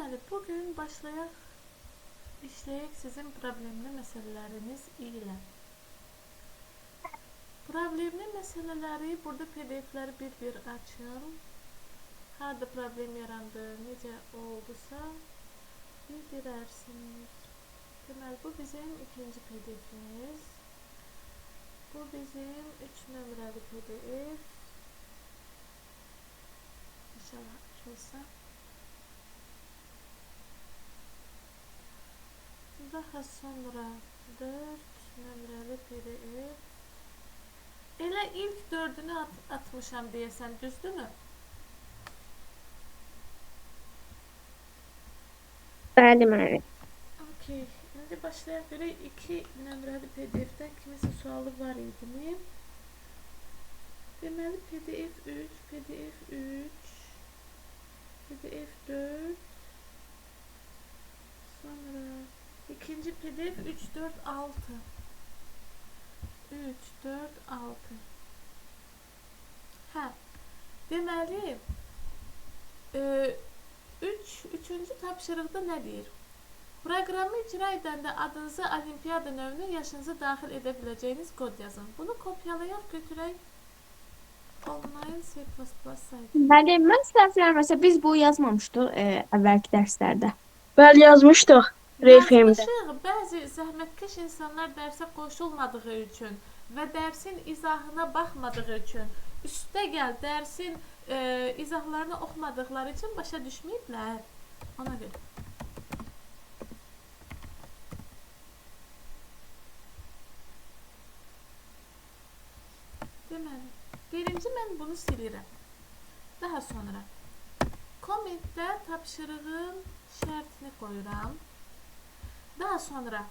Deməli, bugün başlayaq, işləyək sizin problemli məsələləriniz ilə. Problemli məsələləri burada PDF-ləri bir-bir açın. Harda problem yarandı, necə oldusa bildirərsiniz. Deməli, bu bizim ikinci PDF-imiz. Bu bizim 3 nömrəli PDF. İnşallah açılsa. Daha sonra 4 nömrəli PDF. Elə ilk 4-ünü atmışam deyəsən, düzdürmü? Bəli, müəllim. Okey. İndi başlayaq görək 2 nömrəli PDF-dən kiminsə sualı var idimi? Deməli PDF 3, PDF 3, PDF 4, sonra ikinci PDF 3, 4, 6. 3, 4, 6. Hə. Deməli, 3-cü tapşırıqda nə deyir? Proqramı icra edəndə adınızı, olimpiyada növünü, yaşınızı daxil edə biləcəyiniz kod yazın. Bunu kopyalayaq, götürək online C++ saytı. Müəllim, mən səhv eləmirəmsə biz bu yazmamışdıq əvvəlki dərslərdə. Bəli, yazmışdıq RFM-də. Yazmışıq. Bəzi zəhmətkeş insanlar dərsə qoşulmadığı üçün və dərsin izahına baxmadığı üçün, üstəgəl dərsin izahlarını oxumadıqları üçün başa düşməyiblər. Ona görə. Deməli, birinci mən bunu silirəm. Daha sonra kommentdə tapşırığın şərtini qoyuram. Daha sonra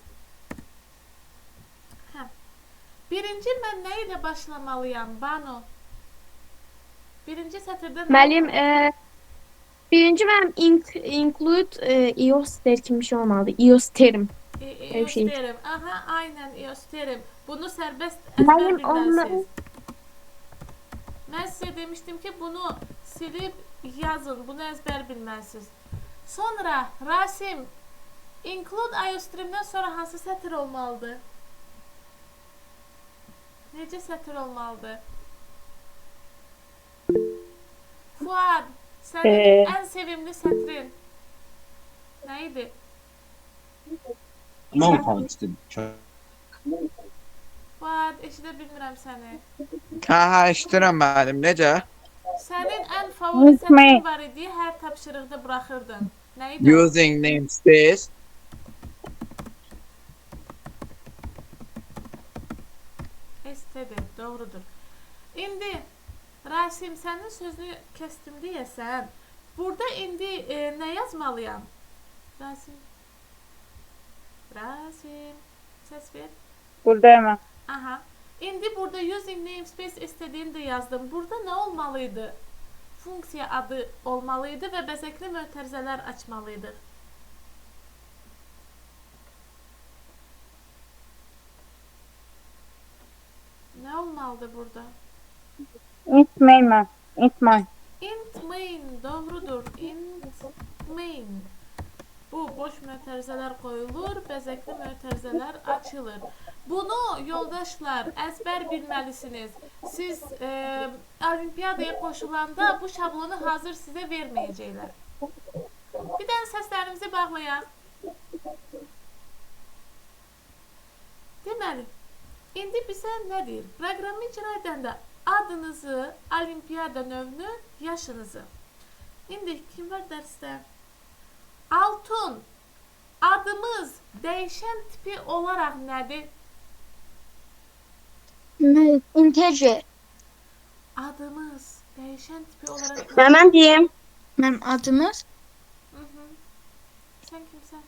birinci mən nə ilə başlamalıyam, Banu? Birinci sətirdə nə? Müəllim, birinci mənim include iOS-ter kimi bir şey olmalıdır. iOS-terim. iOS-terim. Aha, aynen iOS-terim. Bunu sərbəst əzbər bilməlisiniz. Mən sizə demişdim ki, bunu silib yazın, bunu əzbər bilməlisiniz. Sonra Rasim, include iOS-terimdən sonra hansı sətir olmalıdır? Necə sətir olmalıdır? Fuad, sənin ən sevimli sətrin nə idi? Non constant. Fuad, eşidə bilmirəm səni. Hə, eşidirəm müəllim. Necə? Sənin ən favori sətrin var idi, hər tapşırıqda buraxırdın. Nə idi o? Using namespace. STD, doğrudur. İndi Rasim, sənin sözünü kəsdim deyəsən. Burada indi nə yazmalıyam? Rasim. Rasim, səs ver. Buradayım. Aha. İndi burada using namespace istədiyini də yazdım. Burada nə olmalıydı? Funksiya adı olmalıydı və bəzəkli mötərizələr açmalıydıq. Nə olmalıdır burada? Int main. Int main. Int main, doğrudur. Int main. Bu boş mötərizələr qoyulur, bəzəkli mötərizələr açılır. Bunu yoldaşlar əzbər bilməlisiniz. Siz olimpiyadaya qoşulanda bu şablonu hazır sizə verməyəcəklər. Bir dənə səslərimizi bağlayaq. Deməli, indi bizə nə deyir? Proqramı icra edəndə adınızı, olimpiyada növünü, yaşınızı. İndi kim var dərsdə? Altun, adımız dəyişən tipi olaraq nədir? Integer. Adımız dəyişən tipi olaraq nədir? Mən deyim. Mənim adımız Sən kimsən?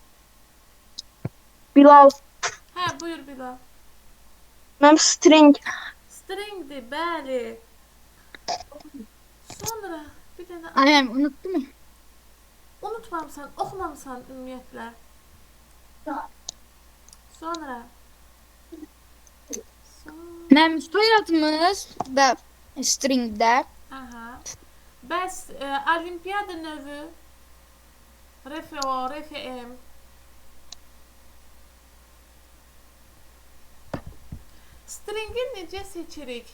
Bilal. Hə, buyur Bilal. Mənim string. Stringdir, bəli. Sonra bir dənə Ayəm, unutdum. Unutmamısan, oxumamısan ümumiyyətlə. Sonra. Mənim soyadımız da stringdə. Aha. Bəs olimpiyada növü? RFO, RFM. Stringi necə seçirik?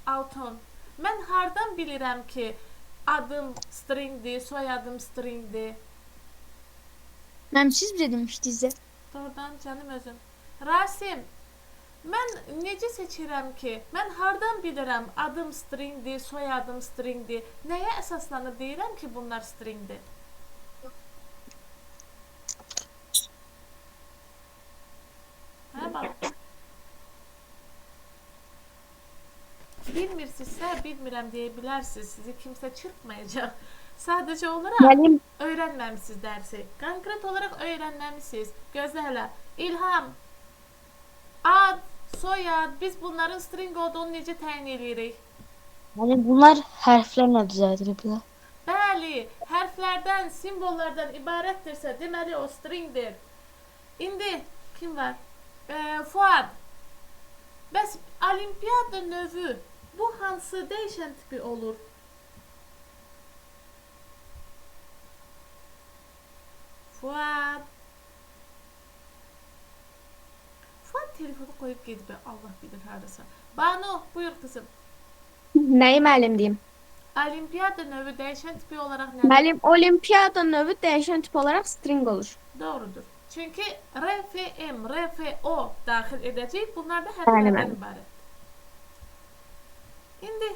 Altun. Mən hardan bilirəm ki, adım stringdir, soyadım stringdir? Mənim siz bizə demişdiniz də. Doğrudan canım özüm. Rasim, mən necə seçirəm ki, mən hardan bilirəm adım stringdir, soyadım stringdir? Nəyə əsaslanıb deyirəm ki, bunlar stringdir? Hə, bax. Bilmirsinizsə, bilmirəm deyə bilərsiniz. Sizi kimsə çırpmayacaq. Sadəcə olaraq Müəllim, öyrənməmisiniz dərsi. Konkret olaraq öyrənməmisiniz. Gözlə hələ. İlham, ad, soyad, biz bunların string olduğunu necə təyin eləyirik? Yəni bunlar hərflərlə düzəldiliblər. Bəli, hərflərdən, simvollardan ibarətdirsə, deməli o stringdir. İndi kim var? Fuad. Bəs olimpiyada növü bu hansı dəyişən tipi olur? Fuad. Fuad telefonu qoyub gedib, Allah bilir harasa. Banu, buyur qızım. Nəyi müəllim deyim? Olimpiyada növü dəyişən tipi olaraq nədir? Müəllim, olimpiyada növü dəyişən tip olaraq string olur. Doğrudur. Çünki RFM, RFO daxil edəcəyik. Bunlar da Bəli, hərflərdən bəli. ibarət. İndi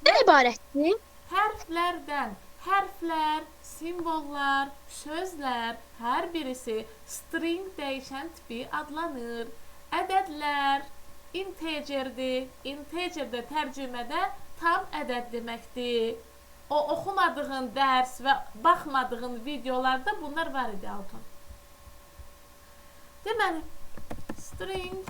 Nə ibarətdir? hərflərdən, hərflər, simvollar, sözlər, hər birisi string dəyişən tipi adlanır. Ədədlər integerdir. Integer də tərcümədə tam ədəd deməkdir. O oxumadığın dərs və baxmadığın videolarda bunlar var idi Altun. Deməli, string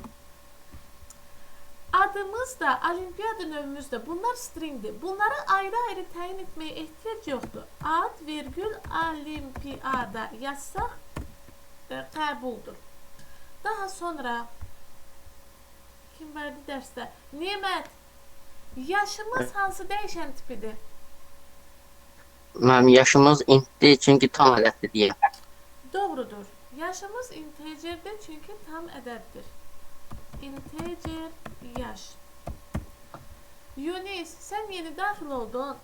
adımız da, olimpiyada növümüz də bunlar stringdir. Bunları ayrı-ayrı təyin etməyə ehtiyac yoxdur. Ad, virgül, olimpiyada yazsaq qəbuldur. Daha sonra kim vardı dərsdə? Nemət, yaşımız hansı dəyişən tipidir? Mənim yaşımız intdir çünki tam ədəddir deyə. Doğrudur. Yaşımız integerdir çünki tam ədəddir. Integer yaş. Yunis, sən yeni daxil oldun.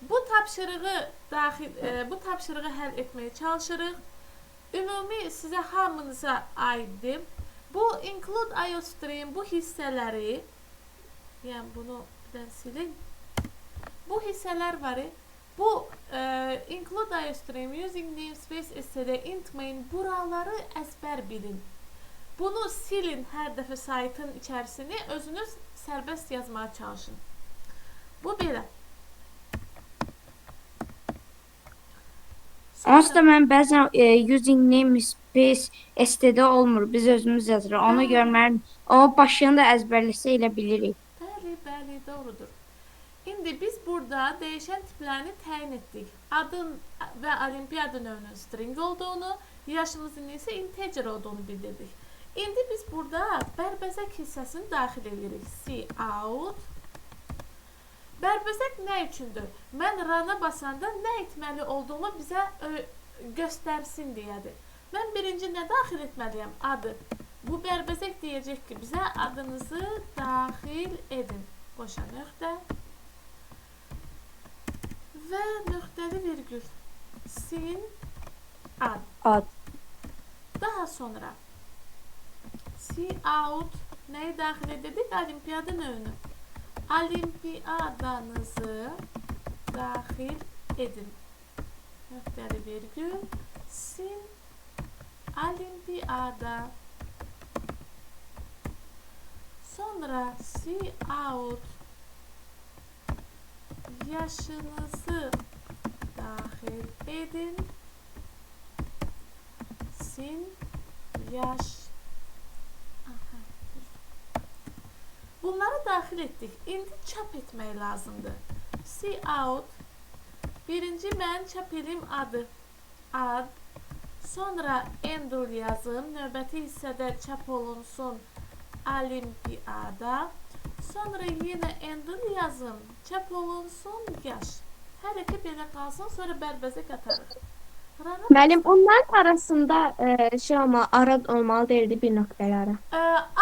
Bu tapşırığı bu tapşırığı həll etməyə çalışırıq. Ümumi sizə hamınıza aiddir. Bu include IOStream bu hissələri, yəni bunu bir dənə silin. Bu hissələr var. Bu include IOStream, using namespace std, int main buraları əzbər bilin. Bunu silin hər dəfə saytın içərisini, özünüz sərbəst yazmağa çalışın. Bu belə. Onsuz da mən bəzən using namespace std olmur. Biz özümüz yazırıq. Ona görə mən o başını da əzbərləsə elə bilirik. Bəli, bəli, doğrudur. İndi biz burada dəyişən tiplərini təyin etdik. Adın və olimpiyada növünün string olduğunu, yaşımızın isə integer olduğunu bildirdik. İndi biz burada bərbəzək hissəsini daxil edirik. Cout. Bərbəzək nə üçündür? Mən run-a basanda nə etməli olduğumu bizə göstərsin deyədir. Mən birinci nə daxil etməliyəm? Adı. Bu bərbəzək deyəcək ki, bizə adınızı daxil edin. Qoşa nöqtə və nöqtəli virgül. Sin ad. Ad. Daha sonra cout nəyi daxil edirdik? Olimpiyada növünü. Olimpiyadanızı daxil edin. Nöqtəli virgül. Sin olimpiyada. Sonra cout yaşınızı daxil edin. Sin yaş. Aha. Bunları daxil etdik. İndi çap etmək lazımdır. Cout. Birinci mən çap eləyim adı. Ad. Sonra endl yazım. Növbəti hissədə çap olunsun olimpiyada. Sonra yenə endl yazım. Çap olunsun yaş. Hələ ki belə qalsın, sonra bərbəzək atarıq. Rana Müəllim, onların arasında şey olmalı, ara olmalı deyildi, bir nöqtəli ara.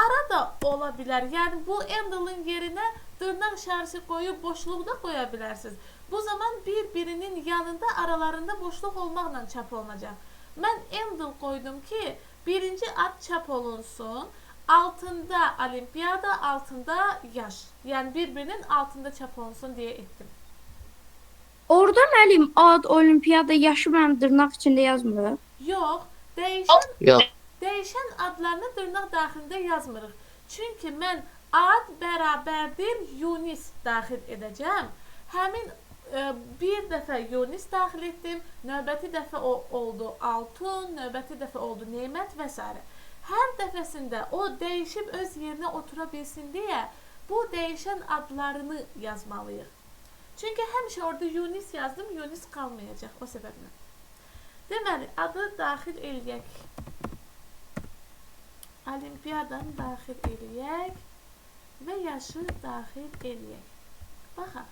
Ara da ola bilər. Yəni bu endlin yerinə dırnaq işarəsi qoyub boşluq da qoya bilərsiniz. Bu zaman bir-birinin yanında aralarında boşluq olmaqla çap olunacaq. Mən endl qoydum ki, birinci ad çap olunsun, altında olimpiyada, altında yaş. Yəni bir-birinin altında çap olunsun deyə etdim. Orada müəllim ad, olimpiyada, yaşı mənim dırnaq içində yazmır. Yox, dəyişən Yox. Dəyişən adlarını dırnaq daxilində yazmırıq. Çünki mən ad bərabərdir Yunis daxil edəcəm. Həmin bir dəfə Yunis daxil etdim, növbəti dəfə o oldu Altun, növbəti dəfə oldu Nemət və s. Hər dəfəsində o dəyişib öz yerinə otura bilsin deyə bu dəyişən adlarını yazmalıyıq. Çünki həmişə orada Yunis yazdım, Yunis qalmayacaq o səbəblə. Deməli, adı daxil eləyək. Olimpiyadanı daxil eləyək və yaşı daxil eləyək. Baxaq.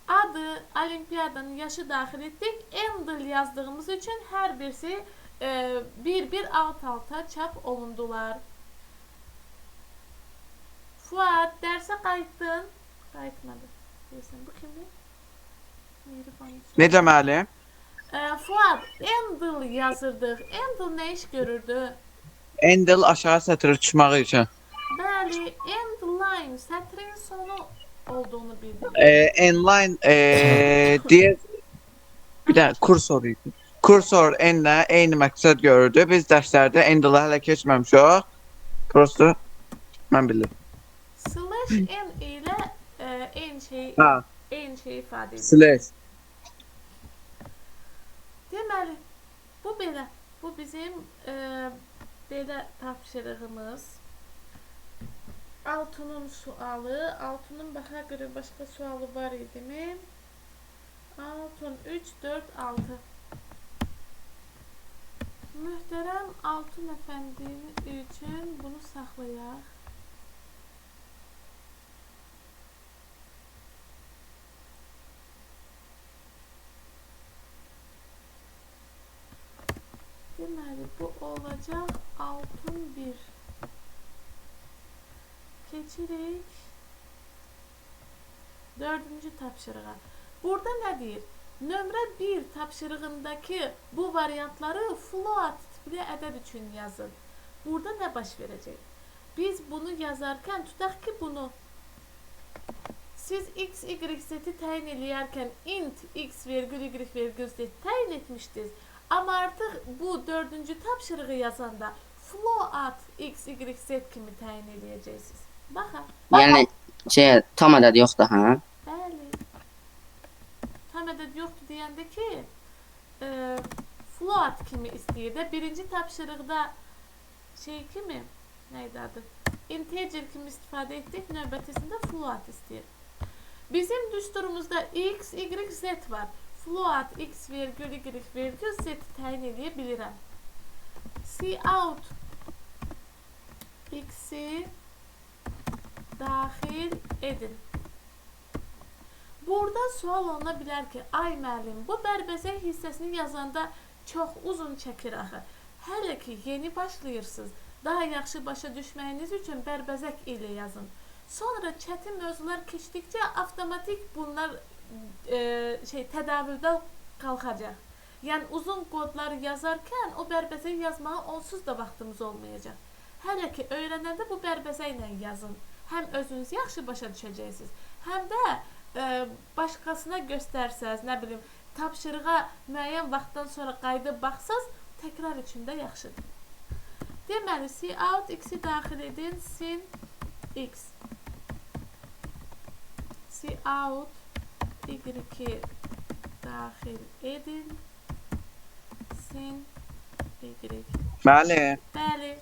Adı, olimpiyadanın yaşı daxil etdik. Endl yazdığımız üçün hər birisi bir-bir alt-alta çap olundular. Fuad, dərsə qayıtdın? Qayıtmadı. Deyirsən, bu kimdir? Mehriban. Necə müəllim? Fuad, endl yazırdıq. Endl nə iş görürdü? Endl aşağı sətrə düşməyi üçün. Bəli, endline sətrin sonu olduğunu bildirir. Endline deyə bir dənə kursor idi. Kursor n-lə eyni məqsəd görürdü. Biz dərslərdə endl-ə hələ keçməmişik. Prosto mən bilirəm. Slash n ilə eyni şeyi Ha, eyni şeyi ifadə edir. slash. Deməli, bu belə. Bu bizim belə tapşırığımız. Altunun sualı. Altunun baxa görə başqa sualı var idimi? Altun 3, 4, 6. Möhtərəm Altun əfəndinin üçün bunu saxlayaq. Deməli, bu olacaq Altun 1. Keçirik 4-cü tapşırığa. Burada nə deyir? Nömrə 1 tapşırığındakı bu variantları float tipli ədəd üçün yazın. Burada nə baş verəcək? Biz bunu yazarkən tutaq ki, bunu siz x, y, z-i təyin eləyərkən int x, vergül, y, vergül, z təyin etmişdiniz. Amma artıq bu 4-cü tapşırığı yazanda float x, y, z kimi təyin eləyəcəksiniz. Baxaq. Yəni şey tam ədəd yoxdur ha? Bəli. Tam ədəd yoxdur deyəndə ki, float kimi istəyir də. Birinci tapşırıqda şey kimi, nə idi adı? Integer kimi istifadə etdik, növbətisində float istəyir. Bizim düsturumuzda x, y, z var. Float x, vergül, y, vergül, z təyin eləyə bilirəm. Cout x-i daxil edin. Burada sual oluna bilər ki, ay müəllim, bu bərbəzək hissəsini yazanda çox uzun çəkir axı. Hələ ki, yeni başlayırsınız, daha yaxşı başa düşməyiniz üçün bərbəzək ilə yazın. Sonra çətin mövzular keçdikcə avtomatik bunlar tədavüldən qalxacaq. Yəni, uzun kodları yazarkən o bərbəzək yazmağa onsuz da vaxtımız olmayacaq. Hələ ki, öyrənəndə bu bərbəzəklə yazın. Həm özünüz yaxşı başa düşəcəksiniz, həm də başqasına göstərsəz, nə bilim, tapşırığa müəyyən vaxtdan sonra qayıdıb baxsaz, təkrar üçün də yaxşıdır. Deməli, cout x-i daxil edin, sin x. Cout y-i daxil edin, sin y. Müəllim, Bəli,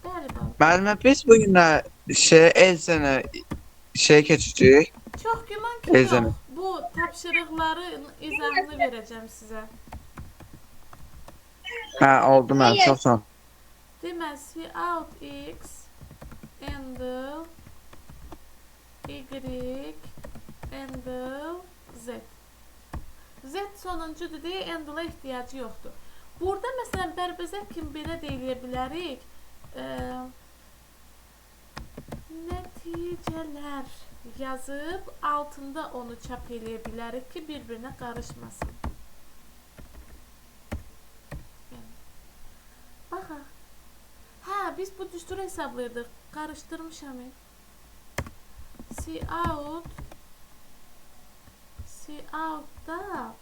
bəli baba. müəllimə biz bu günə şey Elsenə şey keçəcəyik. Çox güman ki, Elzəni. yox. Bu tapşırıqların izahını verəcəm sizə. Hə, oldu müəllim, çox sağ ol. Deməli, cout x endl Y, endl, Z. Z sonuncudur deyə endl-a ehtiyacı yoxdur. Burada məsələn bərbəzək kimi belə də eləyə bilərik. Nəticələr yazıb altında onu çap eləyə bilərik ki, bir-birinə qarışmasın. Baxaq. Hə, biz bu düsturu hesablayırdıq. Qarışdırmışam. Cout Cout'da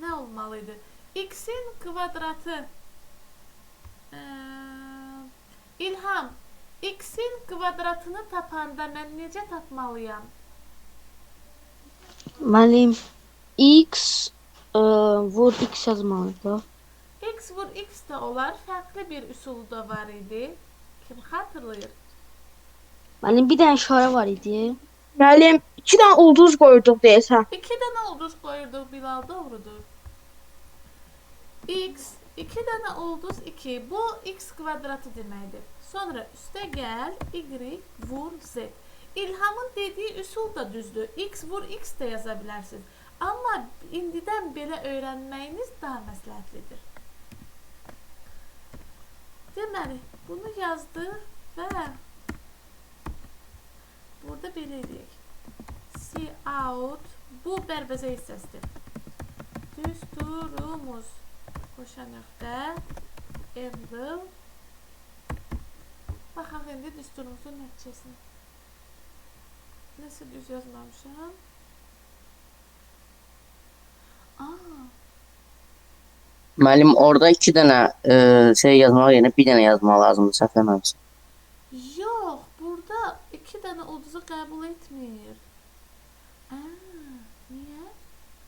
nə olmalıydı? X-in kvadratı. İlham, X-in kvadratını tapanda mən necə tapmalıyam? Müəllim, X vur X yazmalıdır. X vur X də olar. Fərqli bir üsulu da var idi. Kim xatırlayır? Müəllim, bir dənə işarə var idi. Müəllim, 2 dənə ulduz qoyurduq deyəsən. 2 dənə ulduz qoyurduq, Bilal, doğrudur. X, 2 dənə ulduz 2. Bu, x kvadratı deməkdir. Sonra üstə gəl, Y vur Z. İlhamın dediyi üsul da düzdür. X vur X də yaza bilərsiniz. Amma indidən belə öyrənməyiniz daha məsləhətlidir. Deməli, bunu yazdıq və burada belə eləyək. Cout, bu bərbəzə hissəsidir. Düsturumuz, qoşa nöqtə, endl. Baxaq indi düsturumuzun nəticəsini. Nəsə düz yazmamışam. Müəllim, orada 2 dənə şey yazmaq yerinə bir dənə yazmaq lazımdır, səhv eləməmişəm. Yox, burada 2 dənə ulduzu qəbul etmir. Niyə?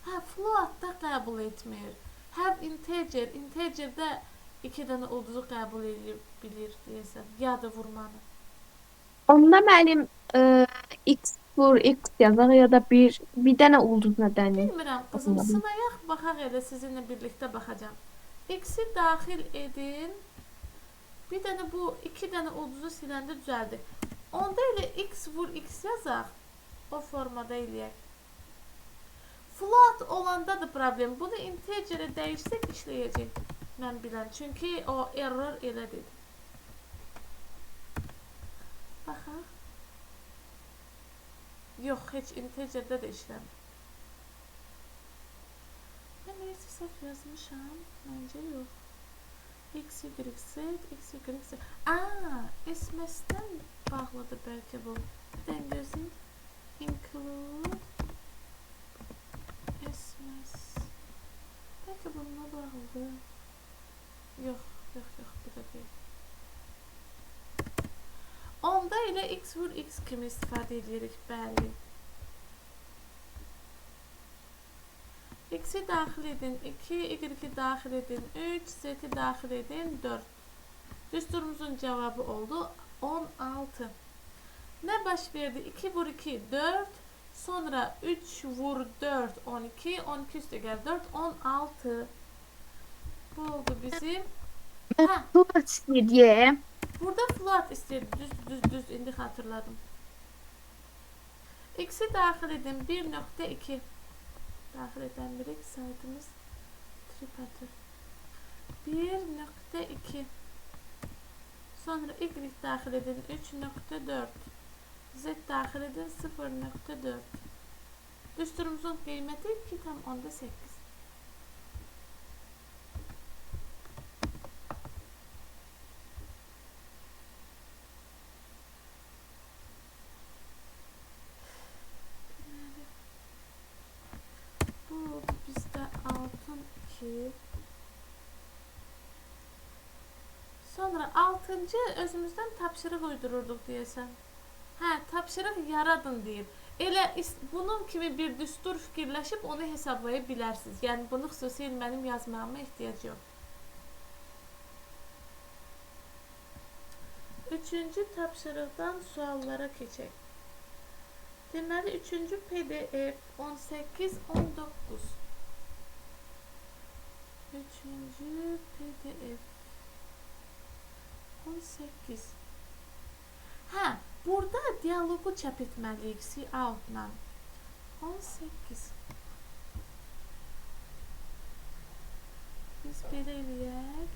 Hə, floatda qəbul etmir. Həm integer, integerdə 2 dənə ulduzu qəbul edə bilir deyəsən, ya da vurmanı. Onda müəllim X vur X yazaq ya da bir dənə ulduz nədəni. Bilmirəm qızım, sınayaq, baxaq elə sizinlə birlikdə baxacağam. X-i daxil edin. Bir dənə bu 2 dənə ulduzu siləndə düzəldi. Onda elə X vur X yazaq, o formada eləyək. Float olanda da problem. Bunu integerə dəyişsək işləyəcək. Mən bilən. Çünki o error elə dedi. Baxaq. Yox, heç integerdə də işləmir. Mən neysə səhv yazmışam. Məncə yox. X, Y, Z, X, Y, Z. SMS-dən bağlıdır bəlkə bu. Bir dənə gözləyin. Include SMS. Bəlkə bununla bağlıdır. Yox, yox, yox, bu da deyil. Onda elə X vur X kimi istifadə edirik, bəli. X-i daxil edin 2, Y-i daxil edin 3, Z-i daxil edin 4. Düsturumuzun cavabı oldu 16. Nə baş verdi? 2 vur 2, 4. Sonra 3 vur 4, 12. 12 üstə gəl 4, 16. Bu oldu bizim. Hə. Float istəyir. Burada float istəyir. Düz, düz, indi xatırladım. X-i daxil edin 1.2. Daxil edən birik. Saytımız trip atır. 1.2. Sonra Y daxil edin 3.4. Z daxil edin 0.4. Düsturumuzun qiyməti 2,8. Bu bizdə altın 2. Sonra 6-cı özümüzdən tapşırıq uydururduq deyəsən. Hə, tapşırıq yaradın deyir. Elə bunun kimi bir düstur fikirləşib onu hesablaya bilərsiniz. Yəni bunu xüsusilə mənim yazmağıma ehtiyac yox. 3-cü tapşırıqdan suallara keçək. Deməli, 3-cü PDF 18-19. 3-cü PDF 18. Hə, Burada dialoqu çap etməliyik cout-la. 18. Biz belə eləyək.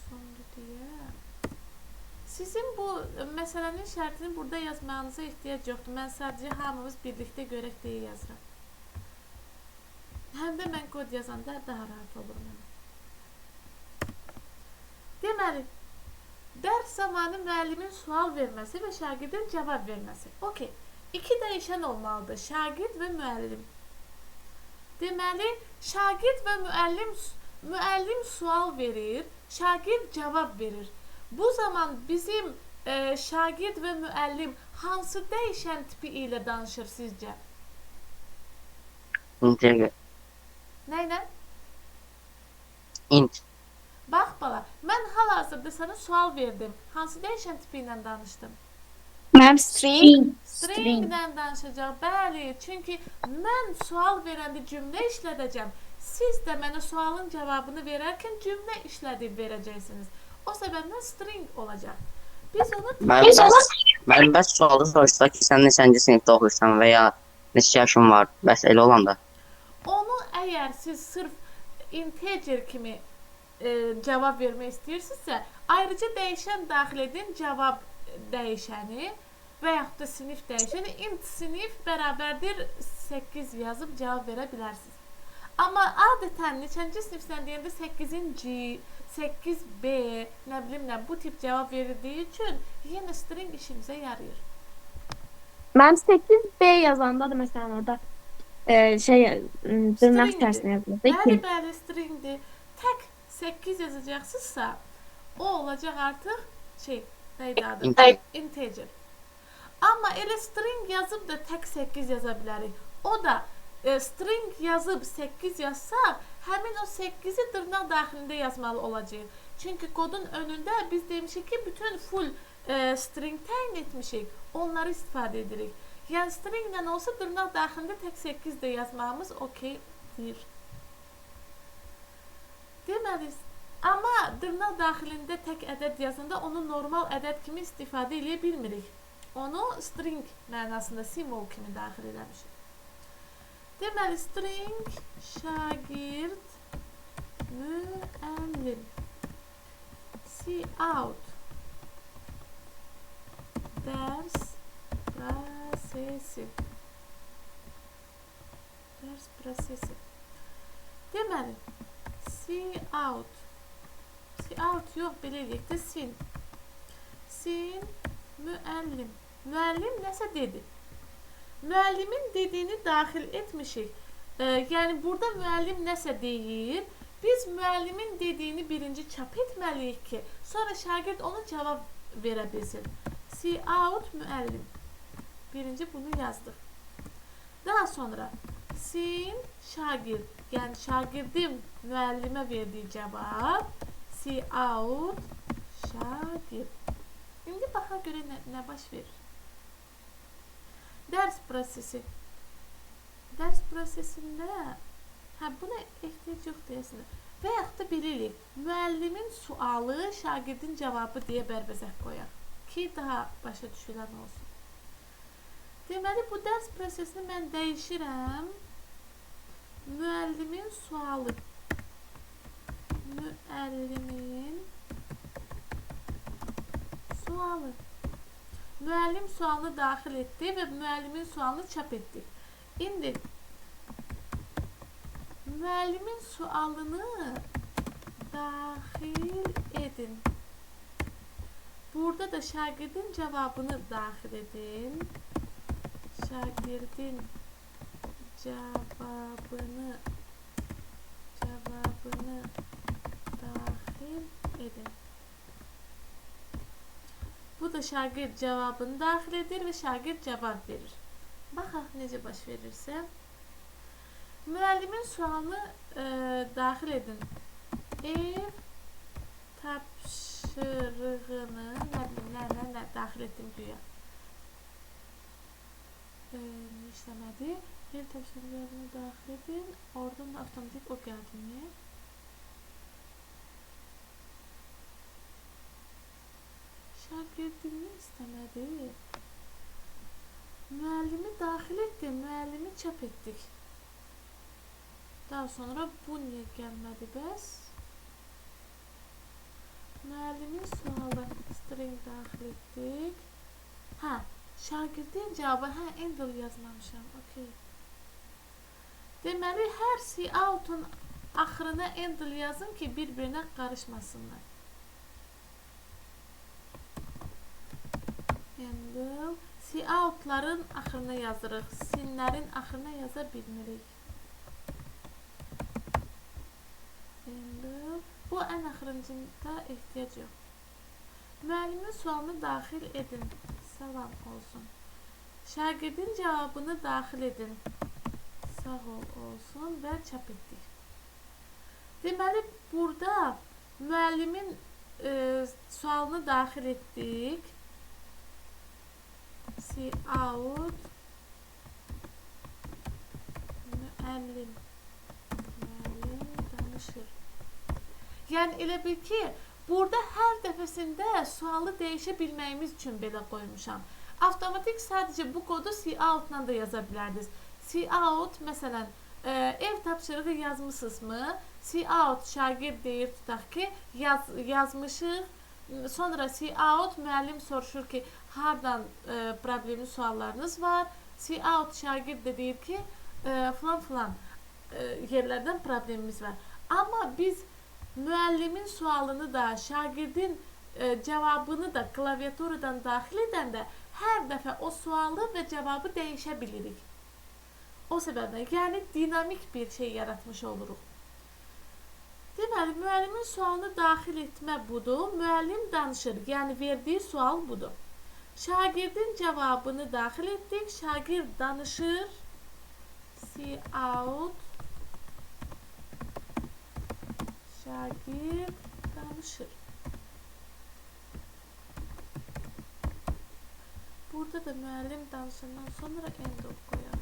Sondu deyə. Sizin bu məsələnin şərtini burada yazmağınıza ehtiyac yoxdur. Mən sadəcə hamımız birlikdə görək deyə yazıram. Həm də mən kod yazanda daha rahat olur mənə. Deməli, dərs zamanı müəllimin sual verməsi və şagirdin cavab verməsi. Okey, iki dəyişən olmalıdır, şagird və müəllim. Deməli, şagird və müəllim sual verir, şagird cavab verir. Bu zaman bizim şagird və müəllim hansı dəyişən tipi ilə danışır sizcə? Integer. Nə ilə? Int. Bax bala, mən hal-hazırda sənə sual verdim. Hansı dəyişən tipi ilə danışdım? Mənim string. String ilə danışacaq. Bəli, çünki mən sual verəndə cümlə işlədəcəm. Siz də mənə sualın cavabını verərkən cümlə işlədib verəcəksiniz. O səbəbdən string olacaq. Biz onu Mən bəs sualı soruşsa ki, sən neçənci sinifdə oxuyursan və ya neçə yaşın var, bəs elə olanda. Onu əgər siz sırf integer kimi cavab vermək istəyirsinizsə, ayrıca dəyişən daxil edin, cavab dəyişəni və yaxud da sinif dəyişəni, int sinif bərabərdir 8 yazıb cavab verə bilərsiniz. Amma adətən neçənci sinifsən deyəndə 8-ci, 8B, nə bilim nə, bu tip cavab verildiyi üçün yenə string işimizə yarayır. Mənim 8B yazanda da məsələn orada dırnaq içərisində yazılır. Bəli, bəli, stringdir. Tək 8 yazacaqsınızsa, o olacaq artıq şey, neydi adı? Integer. Amma elə string yazıb da tək 8 yaza bilərik. O da string yazıb 8 yazsaq, həmin o 8-i dırnaq daxilində yazmalı olacaq. Çünki kodun önündə biz demişik ki, bütün full string təyin etmişik, onları istifadə edirik. Yəni stringlə olsa dırnaq daxilində tək 8 də yazmağımız okeydir. Deməli, amma dırnaq daxilində tək ədəd yazanda onu normal ədəd kimi istifadə eləyə bilmirik. Onu string mənasında simvol kimi daxil eləmişik. Deməli, string şagird müəllim cout dərs prosesi. Dərs prosesi. Deməli, cout. Cout yox, belə eləyək də sin. Sin müəllim. Müəllim nəsə dedi. Müəllimin dediyini daxil etmişik. Yəni, burada müəllim nəsə deyir. Biz müəllimin dediyini birinci çap etməliyik ki, sonra şagird ona cavab verə bilsin. Cout müəllim. Birinci bunu yazdıq. Daha sonra sin şagird, yəni şagirdim müəllimə verdiyi cavab cout şagird. İndi baxa görə nə baş verir? Dərs prosesi. Dərs prosesində buna ehtiyac yox deyəsən. Və yaxud da belə eləyək. Müəllimin sualı, şagirdin cavabı deyə bərbəzək qoyaq ki, daha başa düşülən olsun. Deməli, bu dərs prosesini mən dəyişirəm. Müəllimin sualı. Müəllimin sualı. Müəllim sualını daxil etdi və müəllimin sualını çap etdik. İndi müəllimin sualını daxil edin. Burada da şagirdin cavabını daxil edin. Şagirdin cavabını daxil edin. Bu da şagird cavabını daxil edir və şagird cavab verir. Baxaq necə baş verirsə. Müəllimin sualını daxil edin. Ev tapşırığını nə bilim, nə daxil etdim güya. İşləmədi. Ev tapşırıqlarını daxil edin. Oradan da avtomatik o gəldi. Niyə? Şagirdini istəmədi. Müəllimi daxil etdi. Müəllimi çap etdik. Daha sonra bu niyə gəlmədi bəs? Müəllimin sualı string daxil etdik. Hə, şagirdin cavabı, hə, endl yazmamışam. Okey. Deməli, hər cout-un axırına endl yazın ki, bir-birinə qarışmasınlar. Endl. Cout-ların axırına yazırıq. Sinlərin axırına yaza bilmirik. Endl. Bu ən axırıncında ehtiyac yox. Müəllimin sualını daxil edin. Salam olsun. Şagirdin cavabını daxil edin. Sağ ol olsun və çap etdik. Deməli, burada müəllimin sualını daxil etdik. Cout müəllim. Müəllim danışır. Yəni, elə bil ki, burada hər dəfəsində sualı dəyişə bilməyimiz üçün belə qoymuşam. Avtomatik sadəcə bu kodu cout-la da yaza bilərdiniz. Cout, məsələn, ev tapşırığı yazmısınızmı? Cout şagird deyir, tutaq ki, yazmışıq. Sonra cout müəllim soruşur ki, hardan problemli suallarınız var? Cout şagird də deyir ki, filan filan yerlərdən problemimiz var. Amma biz müəllimin sualını da, şagirdin cavabını da klaviaturadan daxil edəndə hər dəfə o sualı və cavabı dəyişə bilirik. O səbəbdən, yəni dinamik bir şey yaratmış oluruq. Deməli, müəllimin sualını daxil etmə budur. Müəllim danışır, yəni verdiyi sual budur. Şagirdin cavabını daxil etdik. Şagird danışır. Cout şagird danışır. Burada da müəllim danışandan sonra endl qoyaq.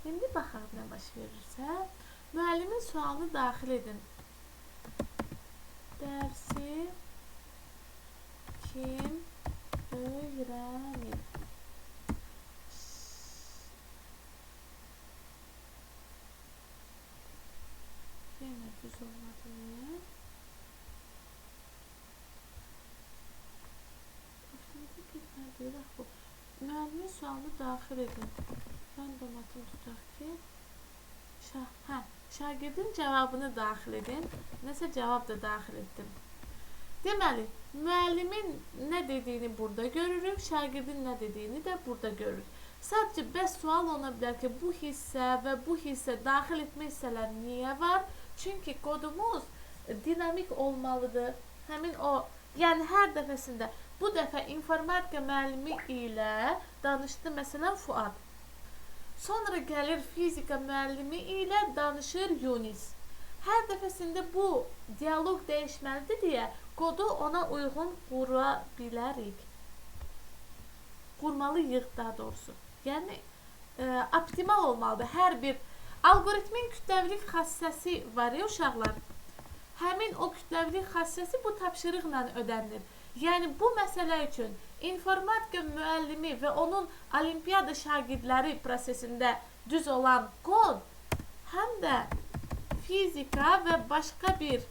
İndi baxaq nə baş verirsə. Müəllimin sualını daxil edin. Dərsi kim öyrənir? Yenə düz olmadı niyə? Avtomatik etmədi, bax bu. Müəllimin sualını daxil edin. Random atım tutaq ki, şagirdin cavabını daxil edin. Nəsə cavab da daxil etdim. Deməli, müəllimin nə dediyini burada görürük, şagirdin nə dediyini də burada görürük. Sadəcə bəs sual ola bilər ki, bu hissə və bu hissə daxil etmə hissələr niyə var? Çünki kodumuz dinamik olmalıdır. Həmin o, yəni hər dəfəsində bu dəfə informatika müəllimi ilə danışdı, məsələn, Fuad. Sonra gəlir fizika müəllimi ilə danışır Yunis. Hər dəfəsində bu dialoq dəyişməlidir deyə kodu ona uyğun qura bilərik. Qurmalıyıq daha doğrusu. Yəni, optimal olmalıdır. Hər bir alqoritmin kütləvilik xassəsi var ya uşaqlar. Həmin o kütləvilik xassəsi bu tapşırıqla ödənilir. Yəni, bu məsələ üçün informatika müəllimi və onun olimpiyada şagirdləri prosesində düz olan kod, həm də fizika və başqa bir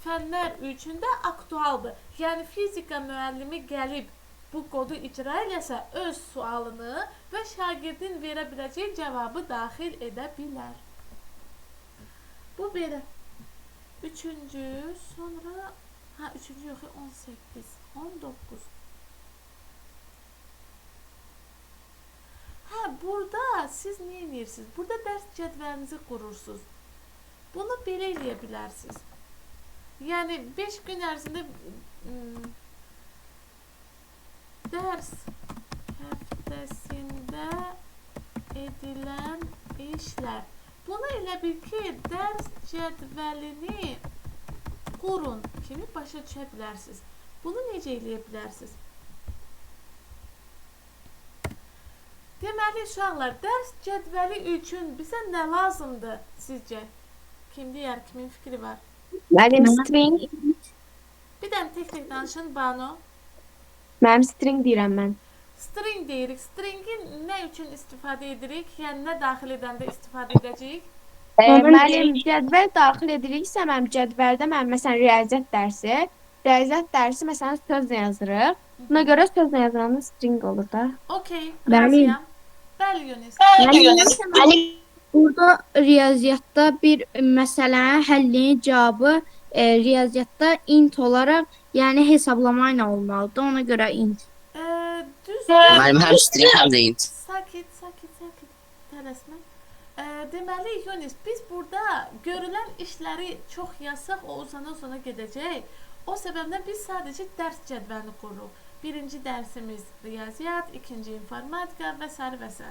fənlər üçün də aktualdır. Yəni, fizika müəllimi gəlib bu kodu icra eləsə, öz sualını və şagirdin verə biləcəyi cavabı daxil edə bilər. Bu belə. Üçüncü, sonra... Ha, üçüncü yox, 18, 19. Hə, burada siz nə edirsiniz? Burada dərs cədvəlinizi qurursunuz. Bunu belə eləyə bilərsiniz. Yəni, 5 gün ərzində dərs həftəsində edilən işlər. Bunu elə bil ki, dərs cədvəlini qurun kimi başa düşə bilərsiniz. Bunu necə eləyə bilərsiniz? Deməli, uşaqlar, dərs cədvəli üçün bizə nə lazımdır sizcə? Kim deyər, kimin fikri var? Müəllim string. Bir dənə tək-tək danışın, Banu. Mənim string deyirəm mən. String deyirik. Stringi nə üçün istifadə edirik? Yəni nə daxil edəndə istifadə edəcəyik? Müəllim cədvəl daxil ediriksə, mənim cədvəldə mən məsələn riyaziyyat dərsi, riyaziyyat dərsi məsələn sözlə yazırıq. Buna görə sözlə yazılanda string olur da. Okey, Bəli. razıyam. Bəli, Yunis. Bəli. Burada riyaziyyatda bir məsələnin həllinin cavabı riyaziyyatda int olaraq, yəni hesablama ilə olmalıdır. Ona görə int. Düzdür. Müəllim həm string həm də int. Sakit, sakit, sakit. Tələsmə. Deməli, Yunis, biz burada görülən işləri çox yazsaq, o uzana-uzana gedəcək. O səbəbdən biz sadəcə dərs cədvəlini qururuq. Birinci dərsimiz riyaziyyat, ikinci informatika və s. və s.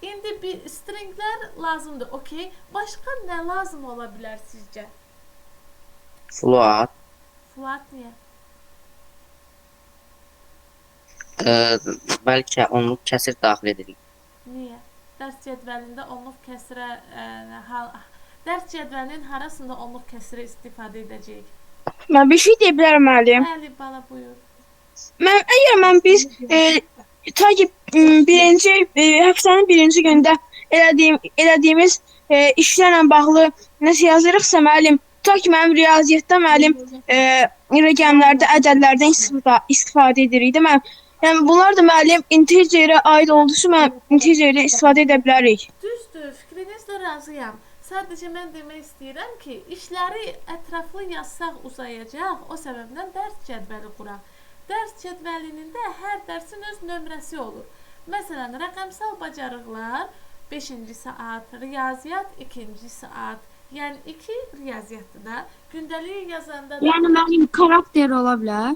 İndi bir stringlər lazımdır, okey. Başqa nə lazım ola bilər sizcə? Float. Float niyə? Bəlkə onluq kəsir daxil edirik. Niyə? Dərs cədvəlində onluq kəsrə dərs cədvəlinin harasında onluq kəsrə istifadə edəcəyik? Mən bir şey deyə bilərəm müəllim. Bəli, bala, buyur. Mən əgər mən biz ta ki birinci həftənin birinci gündə elədiyimiz işlərlə bağlı nəsə yazırıqsa müəllim, ta ki mənim riyaziyyatda müəllim rəqəmlərdə, ədədlərdən istifadə edirik də mən. Yəni bunlar da müəllim integerə aid olduğu üçün mən integerdə istifadə edə bilərik. Düzdür, fikrinizlə razıyam. Sadəcə mən demək istəyirəm ki, işləri ətraflı yazsaq uzayacaq, o səbəbdən dərs cədvəli quraq. Dərs cədvəlinin də hər dərsin öz nömrəsi olur. Məsələn, rəqəmsal bacarıqlar 5-ci saat, riyaziyyat 2-ci saat. Yəni 2 riyaziyyatdır da. Gündəliyi yazanda da... Yəni mənim karakter ola bilər.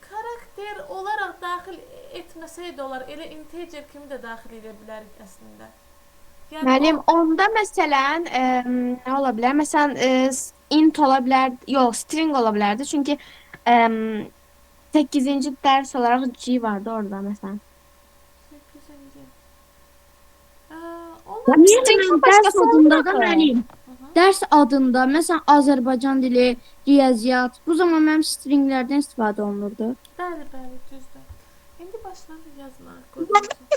Karakter olaraq daxil etməsəydi olar, elə integer kimi də daxil edə bilərik əslində. Yəni Müəllim, onda məsələn, nə ola bilər? Məsələn, int ola bilər, yox, string ola bilərdi. Çünki 8-ci dərs olaraq G vardı orada məsələn. 8-ci. Ola String Niyə dərs başqası adında da olmur axı. mənim? Dərs adında, məsələn, Azərbaycan dili, riyaziyyat, bu zaman mənim stringlərdən istifadə olunurdu. Bəli, bəli, düzdür. İndi başlayaq yazmağa.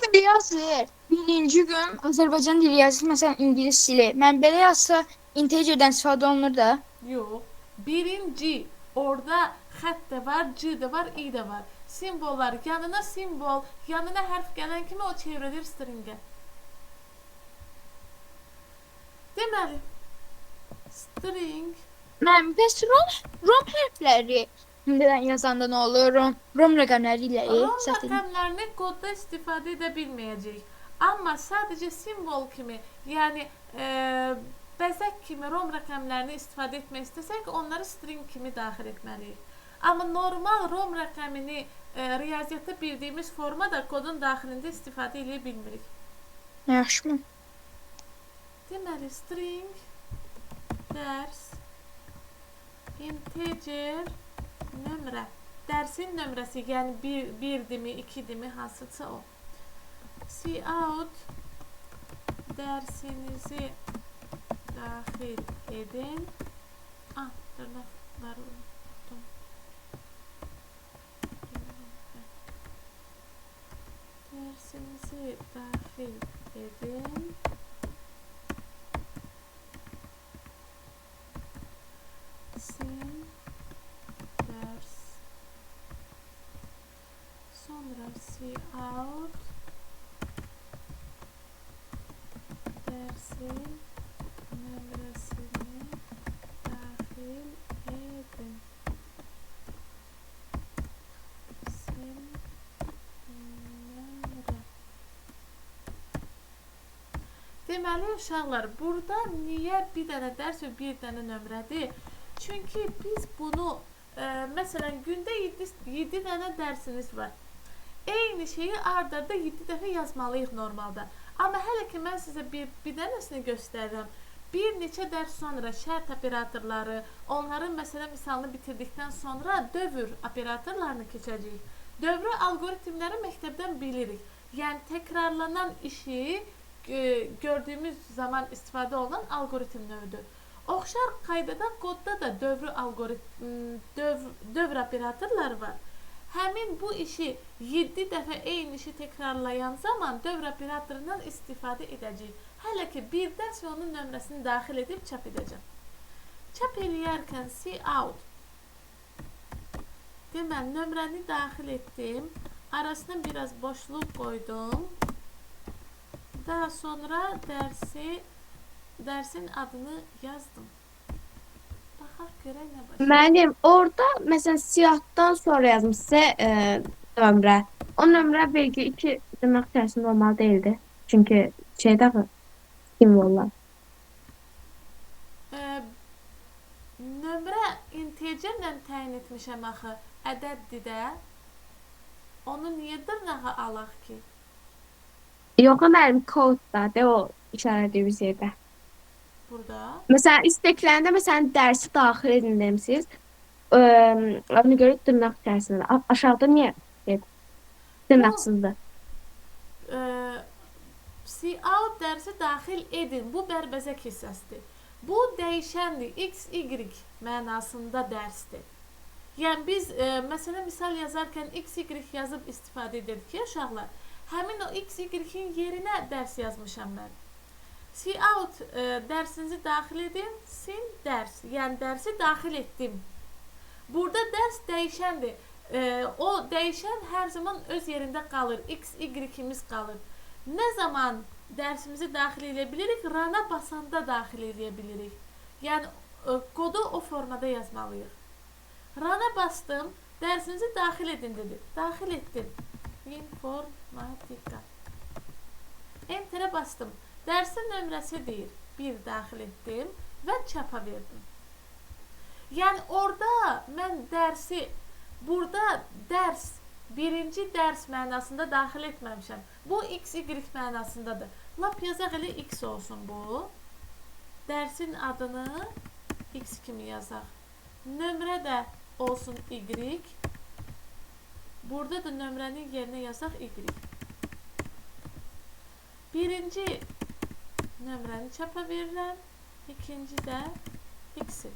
Belə yazır. Birinci gün Azərbaycan dili yazır, məsələn, ingilis dili. Mən belə yazsa integerdən istifadə olunur da. Yox. Birinci orada xətt də var, C də var, I də var. Simvollar yanına simvol, yanına hərf gələn kimi o çevrilir stringə. Deməli, string Mən bəs rom hərfləri şimdidən yazanda nə olur? Rom rəqəmləri ilə Rom səhv dedim. rəqəmlərini kodda istifadə edə bilməyəcəyik. Amma sadəcə simvol kimi, yəni bəzək kimi rom rəqəmlərini istifadə etmək istəsək, onları string kimi daxil etməliyik. Amma normal rom rəqəmini riyaziyyatda bildiyimiz formada kodun daxilində istifadə edə bilmirik. Yaxşımı? Deməli, string dərs integer nömrə. Dərsin nömrəsi, yəni 1-dirmi, 2-dirmi, hansısa o. Cout dərsinizi daxil edin. Ah, dırnaqları unutdum. Dərsinizi daxil edin. Sin dərs. Sonra cout dərsin nömrəsini daxil edin. Sin nömrə. Deməli, uşaqlar, burada niyə bir dənə dərs və bir dənə nömrədir? Çünki biz bunu, məsələn, gündə 7 dənə dərsiniz var. Eyni şeyi ard-arda 7 dəfə yazmalıyıq normalda. Amma hələ ki, mən sizə bir dənəsini göstərirəm. Bir neçə dərs sonra şərt operatorları, onların məsələ misalını bitirdikdən sonra dövr operatorlarını keçəcəyik. Dövrü alqoritmləri məktəbdən bilirik. Yəni təkrarlanan işi gördüyümüz zaman istifadə olunan alqoritm növüdür. Oxşar qaydada kodda da dövrü alqoritm dövr operatorları var. Həmin bu işi 7 dəfə eyni işi təkrarlayan zaman dövr operatorundan istifadə edəcəyik. Hələ ki bir dərs və onun nömrəsini daxil edib çap edəcəm. Çap eləyərkən cout. Deməli, nömrəni daxil etdim. Arasına biraz boşluq qoydum. Daha sonra dərsin adını yazdım. Baxaq görək nə baş verir. Müəllim, orada məsələn siyahdan sonra yazmış sizə nömrə. O nömrə belki 2 dırnaq içərisində olmalı deyildi. Çünki şeydə axı simvollar. Nömrə integerlə təyin etmişəm axı, ədəddir də. Onu niyə dırnağa alaq ki? Yox, müəllim, kodda de o işarələdiyimiz yerdə. Burada. Məsələn, istəkləndə məsələn dərsi daxil edin demisiniz. Ona görə dırnaq içərisində. Aşağıda niyə dırnaqsızdır? Cout dərsi daxil edin. Bu bərbəzək hissəsidir. Bu dəyişəndir. X, Y mənasında dərsdir. Yəni biz məsələn misal yazarkən X, Y yazıb istifadə edirdik ki, uşaqlar. Həmin o X, Y-in yerinə dərs yazmışam mən. Cout dərsinizi daxil edin, sin dərs. Yəni dərsi daxil etdim. Burada dərs dəyişəndir. O dəyişən hər zaman öz yerində qalır. X, Y-imiz qalır. Nə zaman dərsimizi daxil edə bilirik? Run-a basanda daxil edə bilirik. Yəni kodu o formada yazmalıyıq. Run-a bastım, dərsinizi daxil edin dedi. Daxil etdim. Informatika. Enter'e bastım. Dərsin nömrəsi deyir. 1 daxil etdim və çapa verdim. Yəni orada mən dərsi, burada dərs, birinci dərs mənasında daxil etməmişəm. Bu X, Y mənasındadır. Lap yazaq elə X olsun bu. Dərsin adını X kimi yazaq. Nömrə də olsun Y. Burada da nömrənin yerinə yazaq Y. Birinci nömrəni çapa verirəm. İkinci də X-i.